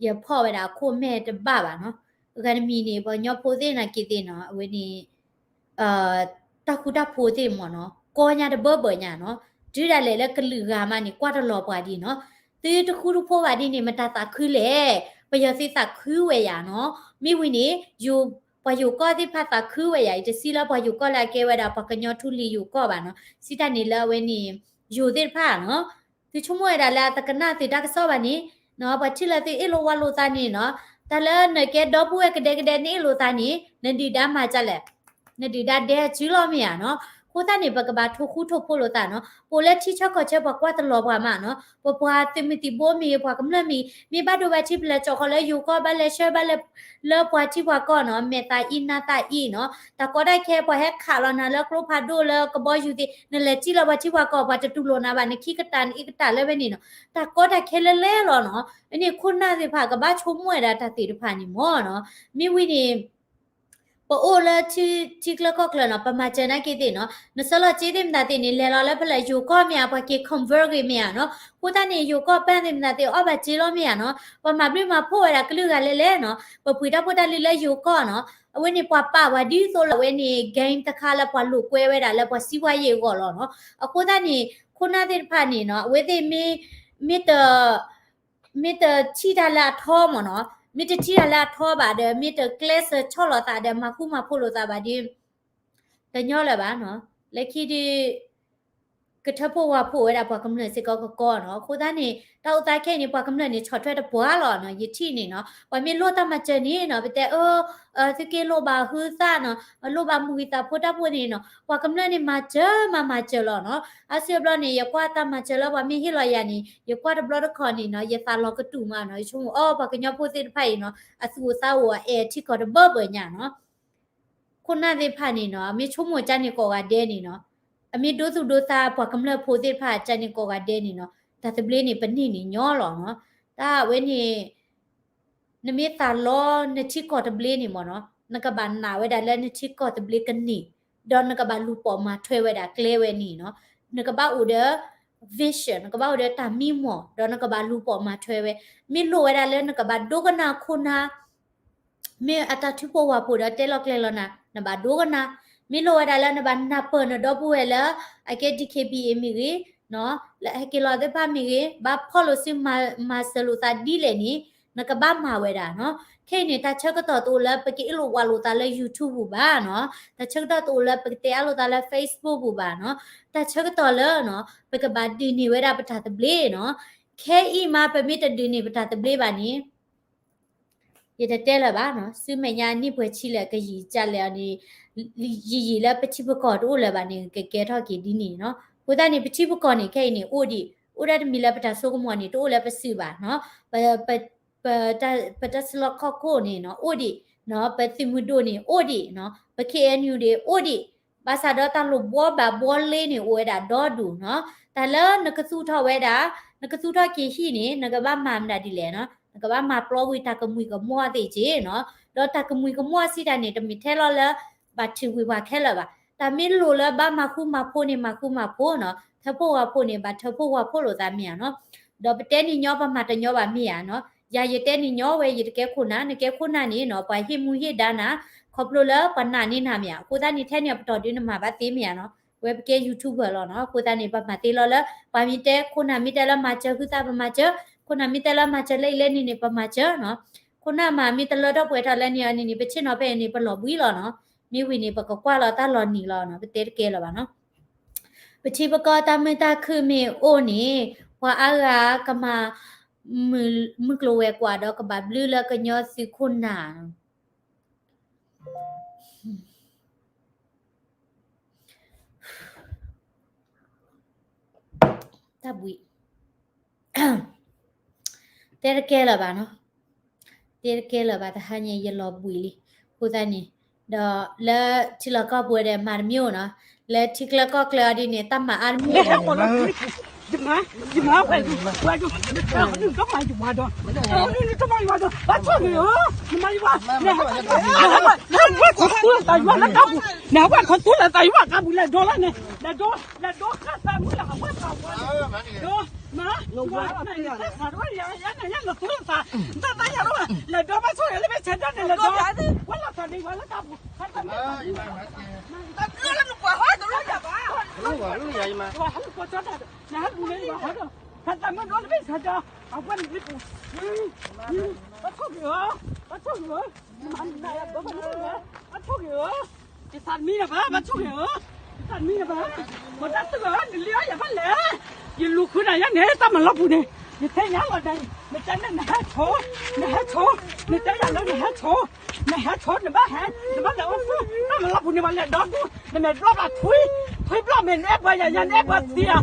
ယဖီၣ်ဝဲဒၣ်အခိၣ်မဲာ်တဘၣ်ဘၣ်နီၤ, အဂၤတမံၤန့ၣ် ပှၤကညီဖိသ့ၣ်နာ်က့သ့ၣ်နီၤ အဝဲန့ၣ် တၢ်ဃူတၢ်ဖိးသ့ၣ်မ့ၢ်နီၤ ကီညါတဘၢဘၢညါနီၤ, တုၤဒၣ်လဲာ်လၢကလုာ်ဂၤမးန့ၣ် ကွၢ်တလီၤပှၤဒံးနီၤ, သုတဃူတဖိးဘၣ်ဒ်န့ၣ် မတၤသးခုလဲၣ်, ပယီၤသုးသးခုဝဲယၤနီၤ, မ့ၢ်ဝံၤန့ၣ် ယိၤ ပှၤယိၤကီၢ်သ့ၣ်တဖၣ်သးခုဝဲယၤ, ယတစံးလၢပှၤယိၤကီၢ်လၢအကဲဝဲဒၣ်ပှၤကညီထူလံၤယိၤကီၢ်ဘၣ်နီၤ, စံးတၢ်န့ၣ်လၢအဝဲန့ၣ် ယိၤသ့ၣ်တဖၣ်နီၤ, သုဆိကမိၣ်ဝဲဒၣ်လၢအတကနၣ်သုတၢ်ကစီၣ်ဘၣ်န့ၣ်နီၤ, ပှၤထံၣ်လၢသုအ့ၣ်လိာ်ဝါလိာ်သးန့ၣ်နီၤ, တၢ်လၢနကဲဒီပုၢ်ဝဲၢ်ကဒဲကဒဲနအ့ၣ်လိာ်သးန့ၣ် နဒုၣ်ဒါမၤဒ်လဲၣ်, နဒုၣ်ဒါဒဲအစုလီၤမ့ၢ်ဧါနီၤ, အဃိသတးန့ၣ် ပကဘၣ်ထိၣ်ဃူထိၣ်ဖိးလိာ်သးနီၤ, ပအိၣ်လၢထံဆၢကီၢ်ဆၢပှၤကွၢ်တလီၤပှၤမးနီၤ, ပပှၤသုးမုၢ်သံၣ်ဘိမ့ၢ်ဂ့ၤ ပှၤကမျၢၢ်မ့ၢ်ဂ့ၤ မ့ၢ်ဘၣ်ဒိဘၣ်ထံးပလဲၤကၠီၣ်ဃီလၢယိၤကီၢ် ဘၣ်လဲၤဆှၢဘၣ်လဲၤ လၢပှၤထံပှၤကီၢ်နီၤ, မဲာ်သးအံၤနါသးအံၤနီၤ, တၢ်ကီတၢ်ခဲပှၤဟဲခးလီၤနၤလၢကျိဖးဒိၣ်လၢကဘီယူၤသ့ၣ် နလဲၤစံၣ်လၢပှၤထံပှၤကီၢ် ပှၤတတူၢ်လိာ်နၤဘၣ် နခံကတၢၢ်နအ့ၣ်ကတၢၢ်လၢဝဲန့ၣ်နီၤ, တၢ်ကီတၢ်ခဲလၢလဲၣ်လီၤနီၤ, အန့ၣ်ခိၣ်နၢ်သ့ၣ်တဖၣ်ကဘၣ်ဆိကမိၣ်ဝဲဒၣ်တၢ်သ့ၣ်တဖၣ်န့ၣ်မ့ၢ်နီၤ, မ့ၢ်ဝံၤန့ၣ် ပအိၣ်လၢထံ ထံချၢကီၢ်ချၢနီၤ, ပမၤစၢၤနာ်က့သ့ၣ်နီၤ, နဆှၢလီၤစ့သ့ၣ်မတၤသ့ၣ်န့ၣ် လဲၤလီၤလၢဖဲလဲၣ်ယိၤကီၢ်မ့ၢ်ဧါ, ပှၤက့ၤ convert ဂ့ၤမ့ၢ်ဧါနီၤ, အဃိသတးန့ၣ် ယိၤကီၢ်ပၢ်သ့ၣ်မတၤသ့ၣ် အီၣ်ဘၣ်စ့လီၤမ့ၢ်ဧါနီၤ, ပှၤမၤဘျုးမၤဖှိၣ်ဝဲဒၣ်ကလုာ်ဂၤလဲၣ်လဲၣ်နီၤ, ပပှ့ၤတၢ်ဖိတၢ်လံၤလၢယိၤကီၢ်နီၤ, အဝဲန့ၣ်ပှၤပာ်ပှၤဒ်သိးလၢအဝဲန့ၣ် game တခါလၢပှၤလိာ်ကွဲဝဲဒၣ်လၢပှၤစံးပှၤယဲၢ်အဂီၢ်လီၤနီၤ, အဃိသတးန့ၣ် ခိၣ်နၢ်သ့ၣ်တဖၣ်န့ၣ်နီၤ, အဝဲသ့ၣ်မ့ၢ် မ့ၢ်တ မ့ၢ်တထံၣ်တၢ်လၢအထီမ့ၢ်နီၤ, မ့ၢ်တထံၣ်တၢ်လၢအထီဘၣ်ဒီး မ့ၢ်တကျဲးစၢးဆီၣ်လီၤသးဒီး မၤဃူမၤဖိးလိာ်သးဘၣ်ဒီး တညီလၢၤဘၣ်နီၤ, လၢခံဒီး ကထၢဖှိၣ်ဝါဖှိၣ်ဝဲဒၣ်ပှၤကမျၢၢ်စ့ၢ်ကီးကကီနီၤ. အဃိသတးန့ၣ် တၢ်အိၣ်သးခဲအံၤန့ၣ် ပှၤကမျၢၢ်န့ၣ် ဆီၣ်ထွဲတပှၢ်လီၤနီၤ. ယထံၣ်န့ၣ်နီၤ ပှၤမ့ၢ်လိၣ်တၢ်မၤစၢၤန့ၣ်နီၤ ပတဲအၢ အၢ သုက့ၤလိၣ်ဘၣ်ဟုသၣ်နီၤ လိၣ်ဘၣ်မုၢ်ဂံၢ်သးဖိတၢ်ဖိန့ၣ်နီၤ ပှၤကမျၢၢ်န့ၣ် မၤစၢၤမၤမၤစၢၤလီၤနီၤ. အါစုအဘျီန့ၣ် ယကွၢ်တၢ်မၤစၢၤလၢပှၤမ့ၢ်ဟ့ၣ်လီၤယၤန့ၣ် ယကွၢ်တဘျီတခီၣ်န့ၣ်နီၤ ယသးလီၤကတူာ်မးနီၤ. ယဆိကမိၣ်အီၤ ပှၤကညီဖိသ့ၣ်တဖၣ်အံၤနီၤ အသူၣ်အိၣ်သးအိၣ်အအဲၣ်ထံကီၢ်တဘၢဘၢညါနီၤ. ခိၣ်နၢ်သ့ၣ်တဖၣ်န့ၣ်နီၤ အမ့ၢ်ဆိကမိၣ်ကၠါန့ၣ်ကိးဂၤဒဲးန့ၣ်နီၤ အမ့ၢ်ဒိသူၣ်ဒိသးပှၤကမျၢၢ်ဖိသ့ၣ်တဖၣ်ကၠါန့ၣ်ကိးဂၤဒဲးန့ၣ်နီၤ တၢ်သဘျ့န့ၣ် ပန့ၢ်န့ၣ်ညီလီၤနီၤ. တၢ်ဝဲန့ၣ် နမ့ၢ်သးလီနထံကီၢ်တဘျ့န့ၣ်မ့ၢ်နီၤ နကဘၣ်နာ်ဝဲဒၣ်လၢနထံကီၢ်သဘျ့ကန့ၢ် ဒီးနကဘၣ်လူၤပိာ်မၤထွဲဝဲဒၣ်ကျဲဝဲန့ၣ်နီၤ. နကဘၣ်အိၣ်ဒီး vision နကဘၣ်အိၣ်ဒီးတၢ်မံမီၢ် ဒီးနကဘၣ်လူၤပိာ်မၤထွဲဝဲ မ့ၢ်လိၣ်ဝဲဒၣ်လၢနကဘၣ်ဒိကနၣ်ခိၣ်နၢ် မ့ၢ်အတၢ်ထုးဖှိၣ်ဝါဖှိၣ်ဒီးတဲလီၤကျဲၤလီၤနၤ နဘၣ်ဒိကနၣ်. မ့ၢ်လိၣ်ဝဲဒၣ်လၢနဘၣ်နၢ်ပၢၢ်နဒီပုၢ်ဝဲၢ်လၢ အကဲ ဒီက့ဘံၣ်အ့ၣ် မ့ၢ်ဂ့ၤ လၢဟဲက့ၤလီၤသ့ၣ်တဖၣ်မ့ၢ်ဂ့ၤ ဘၣ်ဖီၣ်လိာ်စုမၤစၢၤလိာ်သးဒ်လဲၣ်န့ၣ် နကဘၣ်မၤဝဲဒၣ်နီၤ. ခဲအံၤန့ၣ် တၢ်ဆၢကတီၢ်တအိၣ်လၢပကအ့ၣ်လိာ်ဝးလိာ်သးလၢ YouTube ပူၤဘၣ်နီၤ. တၢ်ဆၢကတီၢ်တအိၣ်လၢပကတဲအါလိာ်သးလၢ Facebook ပူၤဘၣ်နီၤ. တၢ်ဆၢကတီၢ်လၢနီၤ ပကဘၣ်ဒုးန့ၢ်ဝဲဒၣ်ပတၢ်သဘျ့နီၤ. ခဲအံၤမး ပမ့ၢ်တဒုးန့ၢ်ပတၢ်သဘျ့ဘၣ်န့ၣ် ယတတဲလၢၤဘၣ်နီၤ, ဆူမဲာ်ညါနံၣ်ပှဲၤဆံလၢာ်ကယံာ်ကၢ်လဲၣ်အီၤန့ၣ်, ယံာ်ယံာ်လၢပထံပကီၢ်တအိၣ်လၢၤဘၣ်န့ၣ် ကကဲထီၣ်က့ၤဒ်န့ၣ်နီၤ. အဃိသတးန့ၣ် ပထံပကီၢ်န့ၣ် ခဲအံၤန့ၣ် အိၣ်ဒံး, အိၣ်ဒၣ်တမံၤလၢပတၢ်စိကမီၤန့ၣ် တအိၣ်လၢပစုဘၣ်နီၤ. ပ, ပ, ပတၢ်ဆလီခီၣ်ခိၣ်န့ၣ်နီၤ အိၣ်ဒံး, ပသုးမုၢ်ဒိၣ်န့ၣ်အိၣ်ဒံးနီၤ, ပ ခ့ၣ်အဲၣ်ယူၣ် န့ၣ်အိၣ်ဒံး, ဘၣ်ဆၣ်ဒီးတၢ်လိာ်ဘှီဘၣ်ဘှီလ့န့ၣ် အိၣ်ဝဲဒၣ်ဒီဒူၣ်နီၤ. တၢ်လၢနကသူၣ်ထီၣ်ဝဲဒၣ်, နကသူၣ်ထီၣ်က့ၤဟံၣ်န့ၣ် နကဘၣ်မၤမနုၤဒ်လဲၣ်နီၤ, နကဘၣ်မၤပျီကွံာ်တၢ်ကမှံၤကမီၣ်သ့ၣ်က့နီၤ. ဒီးတၢ်ကမှံၤကမီၣ်စံးတၢ်န့ၣ် တမ့ၢ်ထဲလီၤလၢ ဘၣ်ထုးကွံာ်ပှၤခဲလၢာ်ဘၣ်. တၢ်မ့ၢ်လိၣ်လၢဘၣ်မၤဃူမၤဖိးန့ၣ် မၤဃူမၤဖိးနီၤ, ထၢဖှိၣ်ဝါဖှိၣ်န့ၣ် ဘၣ်ထၢဖှိၣ်ဝါဖှိၣ်လိာ်သးမ့ၢ်ဧါနီၤ. ဒီးပတဲန့ၣ်ညီ ပမၤတညီဘၣ်မ့ၢ်ဧါနီၤ. ယၤယတဲန့ၣ်ညီဝဲ ယတကဲခိၣ်နၢ်, နကဲခိၣ်နၢ်န့ၣ်နီၤ ပှၤဟ့ၣ်မူဟ့ၣ်ဒါနၤ, ခီဖျိလၢပှၤနာ်န့ၢ်နၤမ့ၢ်ဧါ. အဃိသတးန့ၣ် ထဲန့ၣ်အပတီၢ်ဒုးနမၤဘၣ်သ့မ့ၢ်ဧါနီၤ. ဝဲပကဲ YouTuber လီၤနီၤ. အဃိသတးန့ၣ် ပမၤသ့လီၤလၢ ပှၤမ့ၢ်တဲခိၣ်နၢ်မ့ၢ်တဲလၢမၤစၢၤဟုသး ပမၤစၢၤ, ခိၣ်နၢ်မ့ၢ်တဲလၢမၤစၢၤလၢအံၤလၢန့ၣ်န့ၣ် ပမၤစၢၤနီၤ. ခိၣ်နၢ်မးမ့ၢ်တလၢထီၣ်ပှဲၤထီၣ်လၢန့ၣ်အီၤန့ၣ်န့ၣ် ပဆ့ၣ်နီၤဖဲအံၤန့ၣ် ပလီၤဘှံးလီၤနီၤ. မ့ၢ်ဝံၤန့ၣ် ပကကွၢ်လီၤတၢ်လီၤနံၤလီၤနီၤ, ပတဲတကဲလၢၤဘၣ်နီၤ. ပထံပကီၢ်တၢ်မုာ်တၢ်ခုၣ်မ့ၢ်အိၣ်န့ၣ် ပှၤအါဂၤကမၤ မုၢ်ကျိၤဝဲၤကွာ်ဒီးကဘၣ်ဘျုးလၢကညီသုးခိၣ်နၢ် တၢ်ဘှံး တဲတကဲလၢၤဘၣ်နီၤ, တဲတကဲလၢၤဘၣ် တဟါညါယလီၤဘှံးလံ. အဃိသတးန့ၣ် ဒီးလၢထံလီၢ်ကီၢ်ပူၤဒီးမၤတမံၤအိၣ်နီၤ, လၢထံကျၢကီၢ်ကျၢအီၤဒ်န့ၣ် တၢ်မၤအါတမံၤအိၣ် ယမၤ, ယမၤဝဲ, ဝဲဒၣ်, နတမၤယွၤဒီး, နတမၤယွၤဒီး, ဘၣ်ဆိၣ်ဂ့ၤဧၢ, နမၤယွၤ, နဟးဝဲခီသူလၢသးယွၤလၢကါပူၤ, နဟးဝဲခီသူလၢသးယွၤကါပူၤ လဲၤဒိးလၢန့ၣ်, လဲၤဒိး, လဲၤဒိးခါသးမုၢ်လၢအဝဲသးဝဲ, ဒိး, မၤ, ယွၤ, နသးယွၤလၢသး, နသးယွၤလၢ, လဲၤဒိးဘၣ်ဆိၣ်ဂ့ၤလၢမ့ၢ်ဆဲးဒၣ်န့ၣ် လဲၤဒိး, ဝဲလီၤသးန့ၣ်ယွၤလၢကါပူၤ, ခါသးမုၢ်လၢသးယွၤ, တဘျီလၢနပှၤဟီတဘျီယၤဘၣ်, ယွၤဟဲလူၤကီၢ်ကၠီတၢ်ဒီး နဟဲလူၤလၢယွၤဟီဒီး, ခါသးမုၢ်ဒိၣ်လၢမ့ၢ်ဆဲးဒၣ်, အဝဲန့ၣ်လံပူၤ, ဘၣ်ဆိၣ်ဂ့ၤဧၢ, ဘၣ်ဆိၣ်ဂ့ၤဧၢ, နမၤနၤယၤဒီးဘၣ်ဆိၣ်ဂ့ၤ, ဘၣ်ဆိၣ်ဂ့ၤဧၢ, ယသးတမံလၢၤဘၣ်, ဘၣ်ဆိၣ်ဂ့ၤဧၢ, ယသးတမံလၢၤဘၣ်, မတၤသ့ၣ်ဧၢ, နလံၤအီၣ်ယၤဘၣ်လဲၣ်, ယလူၤဃုနၤယါန့ၣ် တၢ်မၤလီၤပူၤန့ၣ်, ယထဲညါလီၤဒၣ်အံၤ, နတဲန့ၣ် နဟဲဆိ, နဟဲဆိ, နတဲယၤလၢနဟဲဆိ နဟဲဆိ နဘၣ်ဟဲ, နဘၣ်လဲၤအိၣ်သူ, တၢ်မၤလီၤပူၤန့ၣ် ပှၤလဲၤဒီဒူၣ်, နမဲာ်ဘျီၣ်ဘၣ်ထွံ, ထွံဘျီၣ်မဲာ် နအဲၣ်ပှၤယၤယၤ နအဲၣ်ပှၤသံဧ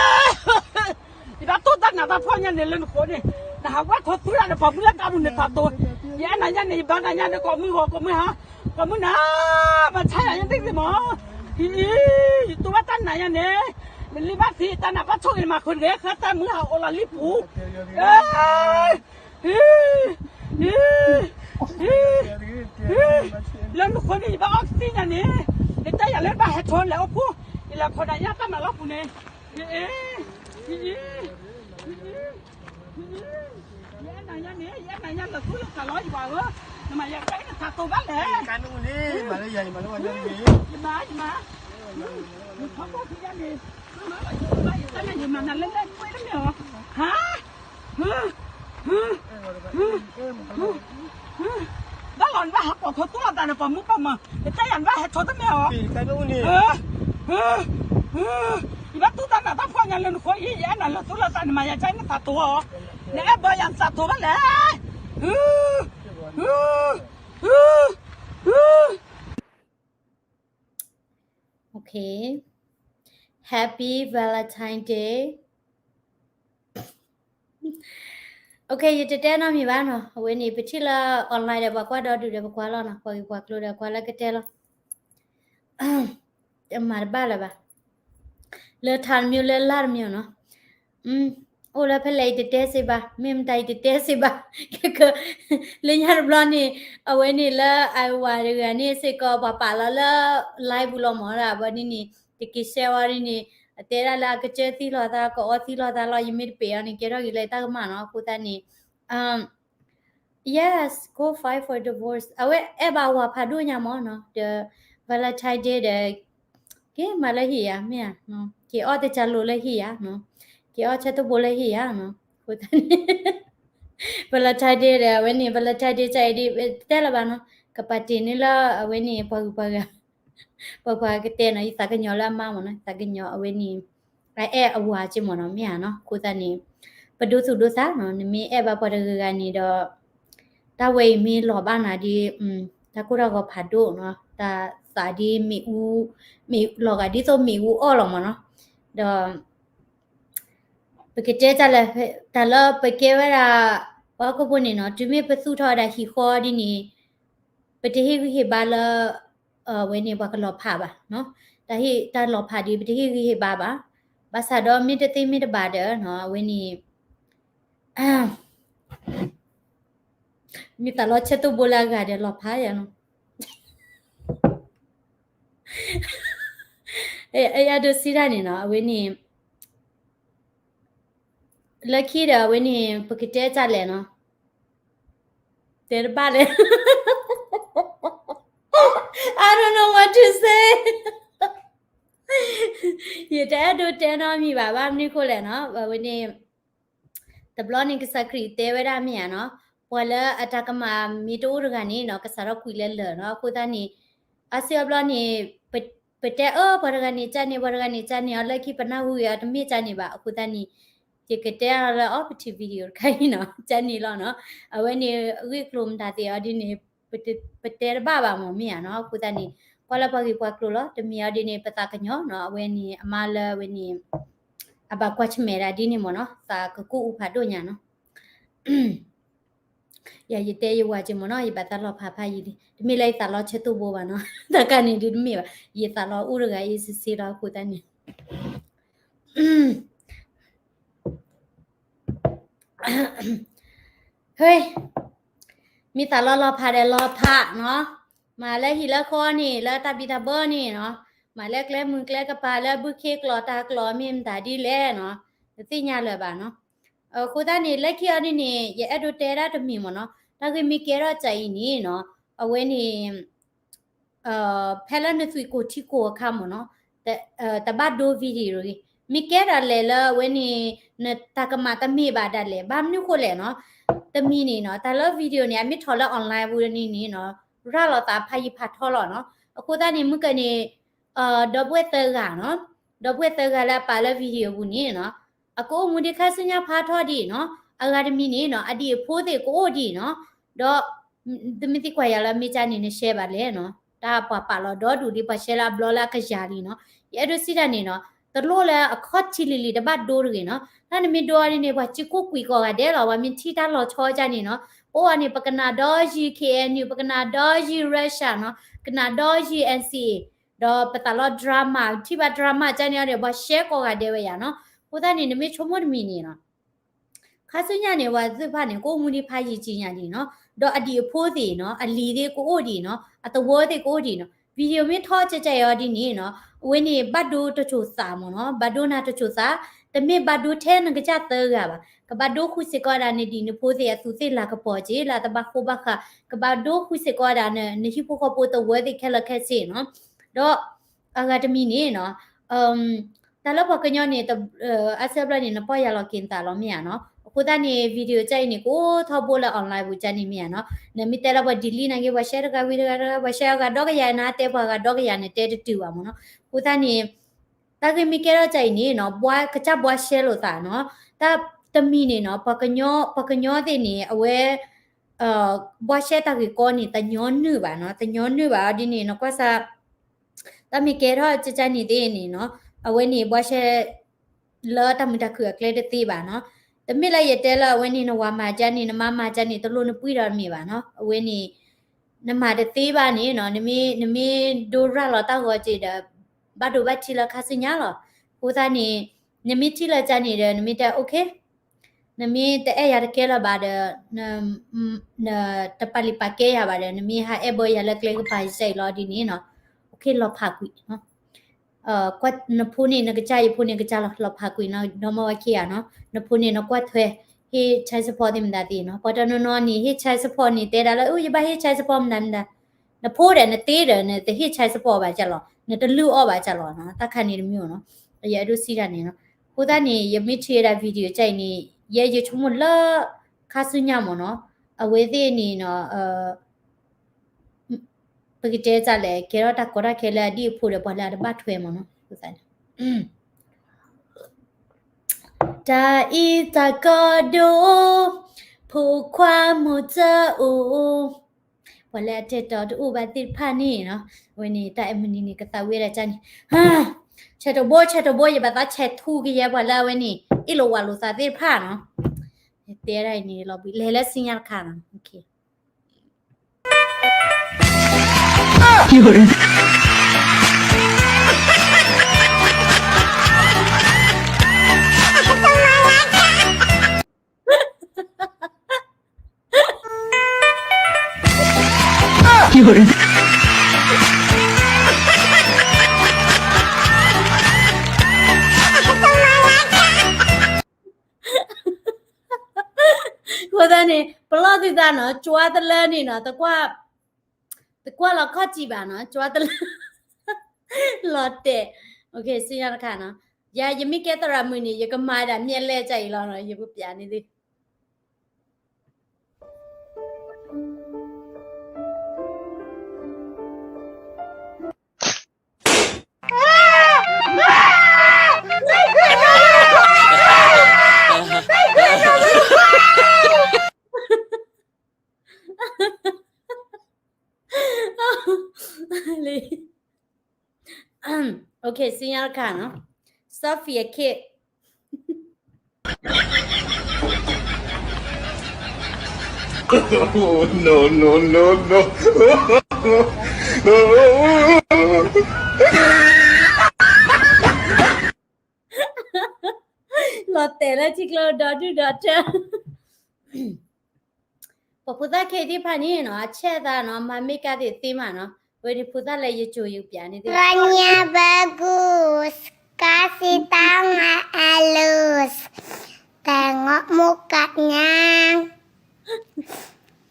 ါ, ယဘၣ်တိၢ်တၢ်နးတၢ်ဖှီၣ်ညါန့ၣ်လၢနဃိန့ၣ်, နဟးဝဲခီသူဒၣ်နပှၤမုၢ်လၢကါပူၤန့ၣ်သးတိၤ, ယအဲၣ်နၤညါန့ၣ် ယဘါနၤညါန့ၣ် ကိးမုၢ်ဂီၤကိးမုၢ်ဟါ, ကိးမုၢ်နၤ, ဘၣ်ဆါယၤယသ့ၣ်သ့ၣ်မး, အံၤ, ယတိၢ်ဘၣ်တၢ်နးညါန့ၣ်, နလံၤဘၣ်သံတၢ်နးဘၣ်ဆိၣ်ဂ့ၤမၤဃုာ်တဂ့ၤ ဃဲတၢ်မုၢ်ဟးအိၣ်လီၤလံပူၤ, လၢနဃိန့ၣ် ယဘၣ်အီၣ်ကသံၣ်ညါန့ၣ်, နတဲယၤလၢဘၣ်ဟဲဆိလဲၤအိၣ်ဖှိၣ်, ယလဲၤဖီၣ်နၤယါတၢ်မၤလီၤပူၤန့ၣ်, ယအဲၣ်နၤညါန့ၣ် ယအဲၣ်နၤညါလၢသူၣ်လၢသးလီၤယွၤဧၢ, နမၤယၤကဲနသးတိၤဘၣ်လဲၣ်, ယမၤ, ယမၤ, ယထီဘိၣ်ဖံးယါန့ၣ်, ယမၤနၤလၢလဲၣ်ကွဲတမ့ၢ်ဧါ, ဟါ ဘၣ်လီၤနဘၣ်ဟးပိာ်ခီသူၣ်လီၤသးဒီးပှၤမုၣ်ပှၤမၢ်, ယတဲယၤနဘၣ်ဟဲဆိတမ့ၢ်ဧါ, ဟါ, ဟါ, ဟါ, နလၢနခိၣ်အံၤ ယအဲၣ်နၤလၢသူၣ်လၢသး နမၤယၤကၢ်နသးတိၤအီၤ, နအဲၣ်ဘၢယၤနသးတိၤဘၣ်လဲၣ်. Okay. Happy Valentine Day. Okay, ယတတဲနီတမံၤဘၣ်နီၤ. အဝဲန့ၣ် ပထံၣ်လၢ online ဒီး ပှၤကွၢ်ဒီဒူၣ်ဒီး ပကွၢ်လီၤနီၤ, ပှၤဂ့ၤပှၤကျိၤဒီး ကွၢ်လၢကတဲလီၤ. တမၤတဘၣ်လၢၤဘၣ်. လၢထးတမံၤလၢလၢ်တမံၤနီၤ. အိၣ်လၢဖဲလဲၣ်ယတတဲစ့ၢ်ဘၣ်, မ့ၢ်မတၤယတတဲစ့ၢ်ဘၣ်. ခဲက လၢညါတဘျီန့ၣ် အဝဲန့ၣ်လၢ Iowa တဂၤန့ၣ်စ့ၢ်ကီး ပှၤပာ်လီၤလၢ live ပူၤလီၤမၢ်ဒၣ် ဘၣ်ဒ်န့ၣ် တက့ၤ share ဝဲဒ်န့ၣ် အတဲဒၣ်လၢအကစၢၢ်သံလီၤသး ကအီသံလီၤသးလီၤ ယမ့ၢ်တပ့ၤအီၤန့ၣ် ကဲထီၣ်က့ၤလၢယတၢ်ကမၣ်နီၤ. အဃိသတးန့ၣ် Yes, go file for divorce. အဝဲအဲၣ်ဘၣ်ဝၤဖးဒိၣ်ညါမၢ်နီၤ, ဒီး Valentine Day ဒီး က့ၤမၤလၢဟံၣ်ယၤ မ့ၢ်ဧါ, က့ၤအီၣ်တၢ်ကၢလိၤလၢဟံၣ်ယၤ, က့ၤအီၣ်ဆၢတိၢ်ဘိလၢဟံၣ်ယၤနီၤ. အဃိသတးန့ၣ် Valentine Day ဒီး အဝဲန့ၣ် Valentine Day ကၢ်အံၤဒ် တဲလၢၤဘၣ်နီၤ, ကပာ်တ့ၢ်န့ၢ်လၢအဝဲန့ၣ် ပှၤဂုၤပှၤဂၤ ပှၤပှၤကတဲနီၤ, ယသးကညီၤလၢအမါမၢ်နီၤ, ယသးကညီၤအဝဲန့ၣ် အအဲၣ်အဝၤက့မၢ်နီၤ, မ့ၢ်ဧါနီၤ. အဃိသတးန့ၣ် ပဒိသူၣ်ဒိသးနီၤ, နမ့ၢ်အဲၣ်ဘၣ်ပှၤတဂၤဂၤန့ၣ်ဒီး တၢ်ဝဲအံၤမ့ၢ်လီၤဘၣ်နၤဒ် တၢ်ကိၢ်တၢ်ဂီၤဖးဒိၣ်နီၤ, တၢ်သးဒ်မ့ၣ်အူ မ့ၣ်လီၤဂာ်ဒ်သိးမ့ၣ်အူအီၣ်လီၤမၢ်နီၤ. ဒီး ပကတဲတၢ်လၢ တၢ်လၢပကဲဝဲဒၣ် ပှၤဟီၣ်ခိၣ်ဖိန့ၣ်နီၤ, တုၤမ့ၢ်ပသူၣ်ထီၣ်ဝဲဒၣ်ဟံၣ်ဃီဒ်န့ၣ် ပတဟ့ၣ်ဂံၢ်ဟ့ၣ်ဘါလၢ အဝဲန့ၣ်ပှၤကလီၤဖးဘၣ်နီၤ, တၢ်ဟ့ၣ်တၢ်လီၤဖးဒ်ပတဟ့ၣ်ဂံၢ်ဟ့ၣ်ဘါဘၣ်. ဘၣ်ဆၣ်ဒီးမ့ၢ်တသ့မ့ၢ်တဘၣ်ဒီးနီၤ အဝဲန့ၣ် မ့ၢ်သးလီဆၢတိၢ်ဘိလၢအဂၤဒီးလီၤဖးယၤနီၤ. အဲၣ်ဒိးစံးတၢ်န့ၣ်နီၤ, အဝဲန့ၣ် လၢခံဒီးအဝဲန့ၣ် ပကတဲတၢ်လဲၣ်နီၤ, တဲတဘၣ်လဲၣ်, I don't know what to say. ယတအဲၣ်ဒိးတဲနီတမံၤဘၣ်, ဘၣ်မနုၤဃိလဲၣ်နီၤ, အဝဲန့ၣ် တဘျီန့ၣ် ကစၢ်ခရံာ်တဲဝဲဒၣ်မ့ၢ်ဧါနီၤ, ပှၤလၢအတၢ်ကမၣ်မ့ၢ်တအိၣ်တဂၤန့ၣ်နီၤ ကစးထီၣ်ကွံာ်လၢလၢာ်နီၤ. အဃိသတးန့ၣ် အါစုအါဘျီန့ၣ် ပတဲအၢ ပှၤတဂၤန့ၣ်ကန့ၣ် ပှၤတဂၤန့ၣ်ကန့ၣ် အီၤလၢခံပနၢ်ဟူဂ့ၤ အီၤတမ့ၢ်ကန့ၣ်ဘၣ်. အဃိသတးန့ၣ် ယကတဲအီၤလၢအီပထံး video တခါအံၤနီၤ ကန့ၣ်လီၤနီၤ. အဝဲန့ၣ် ဂ့ၢ်ကျိၤမတၤသ့ၣ်အီၤဒ်န့ၣ် ပတဲတဘၣ်ဘၣ်မၢ် မ့ၢ်ဧါနီၤ. အဃိသတးန့ၣ် ကွၢ်လၢပှၤဂ့ၢ်ပှၤကျိၤလီၤ. တမ့ၢ်အီၤဒ်န့ၣ် ပသးကညီၤနီၤ အဝဲန့ၣ် အမါလၢအဝဲန့ၣ် အဘၣ်ကွၢ်ဆၢၣ်မဲာ်ဒၣ်ဒ်န့ၣ်မၢ်နီၤ သးကကူၣ်အူဖးဒိၣ်ညါနီၤ. ယၤယတဲယဝၤက့မၢ်နီၤ ယဘၣ်သးလီၤဖးဖးယံာ်လံ တမ့ၢ်လၢယသးလီဆၢတိၢ်ဘိဘၣ်နီၤ တၢ်ကန့ၣ်ဒုးတမ့ၢ်ဘၣ် ယသးလီအိၣ်တဂၤအံၤစ့စ့လီၤ အဃိသတးန့ၣ် ဟဲ မ့ၢ်သးလီလီၤဖးဒီးလီၤဖးနီၤ မၤလၢဟံၣ်လၢဃီန့ၣ် လၢတၢ်ဘံၣ်တၢ်ဘၢန့ၣ်နီၤ မၤလၢကျဲမုၢ်ကျဲကပၤလၢဘုခ့ကျိာ်တၢ်ကျိာ်မ့ၢ်မတၤဒ်လဲၣ်နီၤ တသ့ၣ်ညါလၢၤဘၣ်နီၤ အဃိသတးန့ၣ် လၢခံအီၤဒ်န့ၣ် ယအဲၣ်ဒိးတဲဒၣ်တမံၤမၢ်နီၤ တၢ်ဂ့ၢ်မ့ၢ်ကဲထီၣ်ကၢ်အံၤန့ၣ်နီၤ အဝဲန့ၣ် ဖဲလၢနသွံၣ်ကိၢ်ထံကိၢ်အခါမၢ်နီၤ တဘၣ်ဒိ video တဂ့ၤ မ့ၢ်ကဲဒၣ်လဲာ်လၢအဝဲန့ၣ် နတၢ်ကမၣ်တမ့ၢ်ဘၣ်ဒၣ်လဲာ် ဘၣ်မနုၤဃိလဲၣ်နီၤ တမံၤန့ၣ်နီၤ တၢ်လၢ video န့ၣ် အမ့ၢ်ထီၣ်လၢ online ပူၤန့ၣ်န့ၣ်နီၤ ရၤလီၤသးဖးယံာ်ဖးထီလီၤနီၤ အဃိသတးန့ၣ် မုၢ်ကၢန့ၣ် ဒီပုၢ်ဝဲၢ်သၢဂၤနီၤ ဒီပုၢ်ဝဲၢ်သၢဂၤလၢအပာ်လၢ video ပူၤန့ၣ်နီၤ အကအိၣ်မူဒ်ခါဆူညါဖးထီဒ်နီၤ အဂၤတမံၤန့ၣ်နီၤ အဒံၣ်အဖိသ့ၣ်ကအိၣ်ဒံးနီၤ ဒီး တမ့ၢ်သံကွၢ်ယၤလၢမ့ၢ်ကန့ၣ် န share ဘၣ်လဲၣ်နီၤ တၢ်ပှၤပာ်လီၤဒီဒူၣ်လံ ပှၤ share လၢအဘျီလၢအကယၤလံနီၤ ယအဲၣ်ဒိးစံးတၢ်န့ၣ်နီၤ တလိၣ်လၢအခီၣ်ထံးလံၤလံၤ တဘၣ်ဒိတဂ့ၤနီၤ တၢ်နမ့ၢ်ဒိအီၤဒ်န့ၣ် ပှၤစုကိၢ်ကွံာ်ကိးဂၤဒဲးလီၤ ပှၤမ့ၢ်ထံၣ်တၢ်လီၤဆီကန့ၣ်နီၤ ပအိၣ်အီၤန့ၣ် ပကနၣ်ဒီးယံၤ K N U ပကနၣ်ဒီးယံၤ Russia နီၤ ကနၣ်ဒီးယံၤ N C A ဒီးပသးလီ drama ထံၣ်ဘၣ် drama ကန့ၣ်အီၤဒီး ပှၤ share ကိးဂၤဒဲးဝဲယၤနီၤ အဃိသတးန့ၣ် နမ့ၢ်ဆိကမိၣ်တမံၤန့ၣ်နီၤ ခါဆူညါန့ၣ် ပှၤသ့ၣ်တဖၣ်န့ၣ် ကအိၣ်မူဒံးဖးယံာ်ကံညါဒံးနီၤ, ဒီးအဒံၣ်အဖိသ့ၣ်နီၤ, အလံၤသ့ၣ်ကအိၣ်ဒံးနီၤ, အသဝီသ့ၣ်ကအိၣ်ဒံးနီၤ, video မ့ၢ်ထီၣ်ကဲကဲအံၤအီၤဒ်န့ၣ်နီၤ, အဝဲန့ၣ်ဘၣ်ဒိတစိၤသးမ့ၢ်နီၤ, ဘၣ်ဒိနၤတစိၤသး, တမ့ၢ်ဘၣ်ဒိထဲနကစၢ်သၢဂၤဘၣ်, ကဘၣ်ဒိဃုာ်စ့ၢ်ကီးဝဲဒၣ်နဒံၣ်နဖိသ့ၣ်အသူးသ့ၣ်လၤကပီၤက့ၤ လၢအတဘၣ်ဃိဘၣ်ဃး, ကဘၣ်ဒိဃုာ်စ့ၢ်ကီးဝဲဒၣ်န နဟံၣ်ဖိဃီဖိသဝီသ့ၣ်ခဲလၢာ်ခဲဆ့နီၤ, ဒီး အဂၤတမံၤန့ၣ်နီၤ, တၢ်လၢပှၤကညီန့ၣ် အါစုအါဘျီန့ၣ် နပီၢ်ယၢ်လီၤက့ၤနသးလီၤမ့ၢ်ဧါနီၤ, အဃိသတးန့ၣ် video ကၢ်အံၤန့ၣ် ကအိၣ်ထီဘိလၢ online ပူၤကၢ်န့ၣ်မ့ၢ်ဧါနီၤ, နမ့ၢ်တဲလၢပှၤ delete နာ်က့ ပှၤ share တဂၤဝံၤတဂၤတဂၤ ပှၤ share အဂၤဒီကယၤ နတဲပှၤအဂၤဒီကယၤ နတဲတတုၤဘၣ်မ့ၢ်နီၤ, အဃိသတးန့ၣ် တၢ်ဂ့ၢ်မ့ၢ်ကဲထီၣ်ကါအံၤန့ၣ်နီၤ ဘှါ ကစၢ်ဘှါရှဲလိာ်သးနီၤ, တၢ်တမံၤန့ၣ်နီၤ ပှၤကညီ ပှၤကညီသ့ၣ်န့ၣ် အဝဲ ဘှါရှဲတၢ်ဂ့ၢ်ကီန့ၣ် တညီနုၢ်ဘၣ်နီၤ, တညီနုၢ်ဘၣ်အီၤဒ်န့ၣ်နီၤ ကွၢ်စၢ် တၢ်မ့ၢ်ကဲထီၣ်ကါကါန့ၣ်သ့ၣ်န့ၣ်နီၤ အဝဲန့ၣ်ဘှါရှဲ လၢတၢ်မုာ်တၢ်ခုၣ်အကျဲတသ့ဘၣ်နီၤ, တမ့ၢ်လၢယတဲလၢအဝဲန့ၣ် နဝၤမၤကါန့ၣ် နမါမၤကါန့ၣ် တလိၣ်နပှံၢ်ဒီးတမ့ၢ်ဘၣ်နီၤ, အဝဲန့ၣ် နမၤတသ့ဘၣ်န့ၣ်နီၤ နမ့ၢ် နမ့ၢ်ဒိရၣ်လီၤတၢ်ဂီၤက့ၤဒီး ဘၣ်ဒိဘၣ်ထံးလၢခါဆူညါလီၤ, အဃိသတးန့ၣ် နမ့ၢ်ထံၣ်လၢကါန့ၣ်ဒီး နမ့ၢ်တဲ OK နမ့ၢ်တအဲၣ်ယၤတကဲလၢၤဘၣ်ဒီး နတပာ်လုၢ်ပာ်ကဲယၤဘၣ်ဒီး နမ့ၢ်ဟးအဲၣ်ဘၢယၤလၢကျဲကပၤယစဲအံၤလီၤဒ်န့ၣ်နီၤ, OK လီၤဖးကွံာ်နီၤ, နဖိန့ၣ်နကစၢ် ယဖိန့ၣ်ကစၢ်လီၤ လီၤဖးကွံာ်နီၤ ဒီမါဝၤခံဂၤနီၤ, နဖိန့ၣ်နကွၢ်ထွဲ ဟ့ၣ် child support သ့ၣ်မတၤသ့ၣ်နီၤ, ပှၤတနီၤနီၤန့ၣ် ဟ့ၣ် child support န့ၣ် တဲဒၣ်လၢ အၢ ယဘၣ်ဟ့ၣ် child support မတၤမတၤ, နဖိဒီးနသ့ဒီး နတဟ့ၣ် child support ဘၣ်ကၢ်လီၤ, နတလုၢ်အီၣ်ဘၣ်ကၢ်လီၤနီၤ, တၢ်ခါန့ၣ်တမံၤနီၤ, ယအဲၣ်ဒိးစံးတၢ်န့ၣ်နီၤ, အဃိသတးန့ၣ် ယမ့ၢ်ထံၣ်ဝဲဒၣ် video ကၢ်အံၤန့ၣ် ယဲယဆိကမိၣ်လၢ ခါဆူညါမ့ၢ်နီၤ, အဝဲသ့ၣ်န့ၣ်နီၤ ပကတဲတၢ်လဲၣ် ကဲထီၣ်တၢ်ကီတၢ်ခဲလၢအဒံၣ်အဖိဒီးပှၤလၢအတဘၣ်ထွဲမ့ၢ်နီၤ, အဃိသတးန့ၣ် တၢ်အံၤတၢ်ကီဒိ, ဖိခွါမိၢ်တအိၣ်, ပှၤလၢအတဲတီတအိၣ်ဘၣ်သ့ၣ်တဖၣ်န့ၣ်နီၤ, အဝဲန့ၣ် တၢ်အဲၣ်မုၢ်နံၤန့ၣ် ကသးဝံၣ်ဝဲဒၣ်ကၢ်န့ၣ်, ဆဲးတဘိ ဆဲးတဘိ ယဘၣ်သးဆဲးထူကယဲၢ်ပှၤလၢအဝဲန့ၣ် အ့ၣ်လိာ်ဝးလိာ်သးသ့ၣ်တဖၣ်နီၤ, တဲဒၣ်အံၤန့ၣ်လီၤဘှံး လဲၤလၢစံညါတခါနီၤ, အဃိသတးန့ၣ် ပလီၢ်သုသးနီၤ ကွၢ်တလၢန့ၣ်နီၤ တကွၢ် တကွၢ်လီၤခီၣ်ထံးဘၣ်နီၤ ကွၢ်တလၢ လီၤတဲာ် စံညါတခါနီၤ ယၤ ယမ့ၢ်ကဲသရၣ်မုၣ်န့ၣ် ယကမၤဒၣ်မ့ၢ်အလဲၢ်ကၢ်အံၤလီၤနီၤ ယကပျးန့ၣ်သ့ OK စံညါတခါနီၤ Sophia Kid no no no no လီၤတဲာ်လၢထံကျိဒီဒူၣ်ဒီထၢ ပှၤဖိသၣ်ခဲအံၤသ့ၣ်တဖၣ်န့ၣ်နီၤ အဆဲးအသးနီၤ မၤမ့ၢ်ကါသ့ၣ်သ့မးနီၤ ဝဲန့ၣ်ဖိသၣ်လၢယကိၤယပျးန့ၣ်သ့ Ranya bagus, kasih tangan halus, tengok mukanya.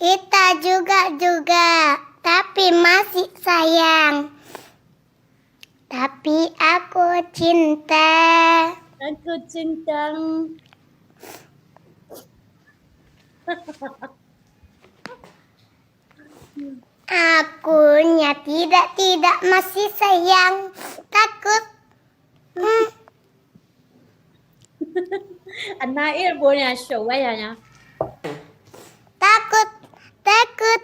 Kita juga-juga, tapi masih sayang. Tapi aku cinta. Aku cinta. Akunya tidak, tidak masih sayang. Takut. Hmm. Ana ê bố nhà sổ quá già nha. Takut, takut.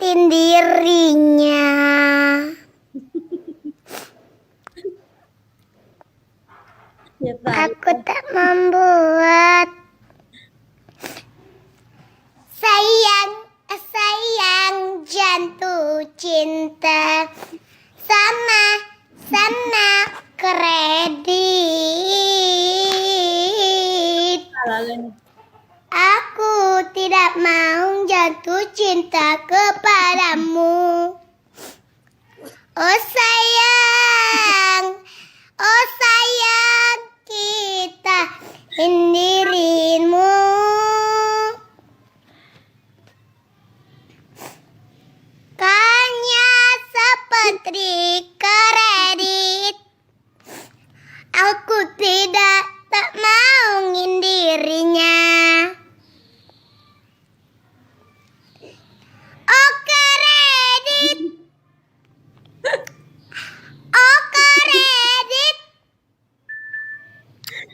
Sendirinya. Aku tak membuat. Sayang, sayang jatuh cinta sama, sama kredit. Aku tidak mau jatuh cinta kepadamu. Oh sayang, oh sayang, kita sendirimu. Kanya seperti kredit. Aku tidak, tak mau nyendirinya. Oh kredit. Oh kredit.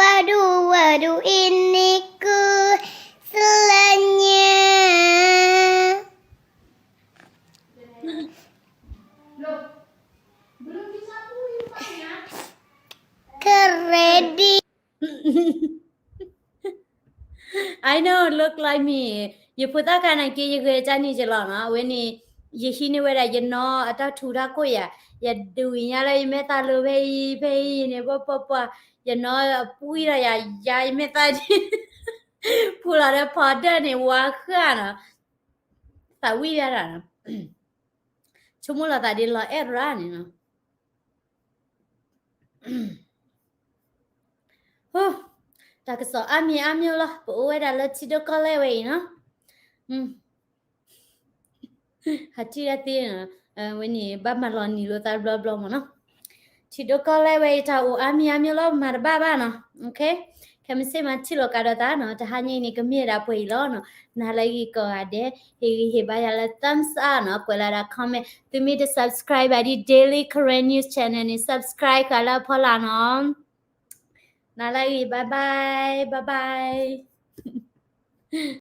ဝဲဒူဝဲဒူအံၤန့ၣ်ကုသလၢညါ ready. I know, look like me. ယဖိသၣ်ခါန့ၣ်က့ ယဂဲၤကၢ်န့ၣ်ယလီၤနီၤ, အဝဲန့ၣ် ယဟံးန့ၢ်ဝဲဒၣ်ယနီၢ်အတၢ်ထူးတၢ်ကိၢ်ယၤ, ယဒုးညါလၢယမဲာ်သၣ်လၢဖဲအံၤ ဖဲအံၤန့ၣ် ပှၤပှၤပှၤ, ယနီၢ်အပှံၢ်ဒီးယၤ ယၤယမဲာ်သၣ် ဖူလီၤဒီးဖီဒၢၣ်န့ၣ် ဝါဃၢ်နီၤ, သးဝံၣ်ဝဲဒၣ်နီၤ, ဆိကမိၣ်လီၤသးဒ်လီၤအဲၣ်ရၣ်န့ၣ်နီၤ. တၢ်ကစီၣ်အါမံၤအါမျိၤလီၤ, ပအိၣ်ဝဲဒၣ်လၢထံဒိၣ်ကီၢ်လဲၢ်ဝဲအံၤနီၤ, ဟးထံၣ်ဒၣ်သ့နီၤ, ဝဲန့ၣ် ဘၣ်မၤလီၤနံၤလိာ်သးဘျီဘျီမ့ၢ်နီၤ, ထံဒိၣ်ကီၢ်လဲၢ်ဝဲအံၤ တၢ်အိၣ်အါမံၤအါမျိၤလီၤ မၤတဘၣ်ဘၣ်နီၤ, ခဲမုၢ်ဆ့ၣ်မၤထံၣ်လိာ်ကဒီးသးနီၤ, တဟါညါအံၤန့ၣ် ကမ့ၢ်ဝဲဒၣ်ပှဲၤအံၤလီၤနီၤ, နၤလၢဂ့ၤကိးဂၤဒဲး, ဟ့ၣ်ဂံၢ်ဟ့ၣ်ဘါယၤလၢ thumbs up နီၤ, ကွဲးလီၤဒၣ် comment, သုမ့ၢ်တ subscribe ဘၣ်ဒ် Daily Karen News Channel န့ၣ် subscribe ဃာ်လၢအဖီလာ်နီၤ, နၤလၢဂ့ၤ bye bye bye bye.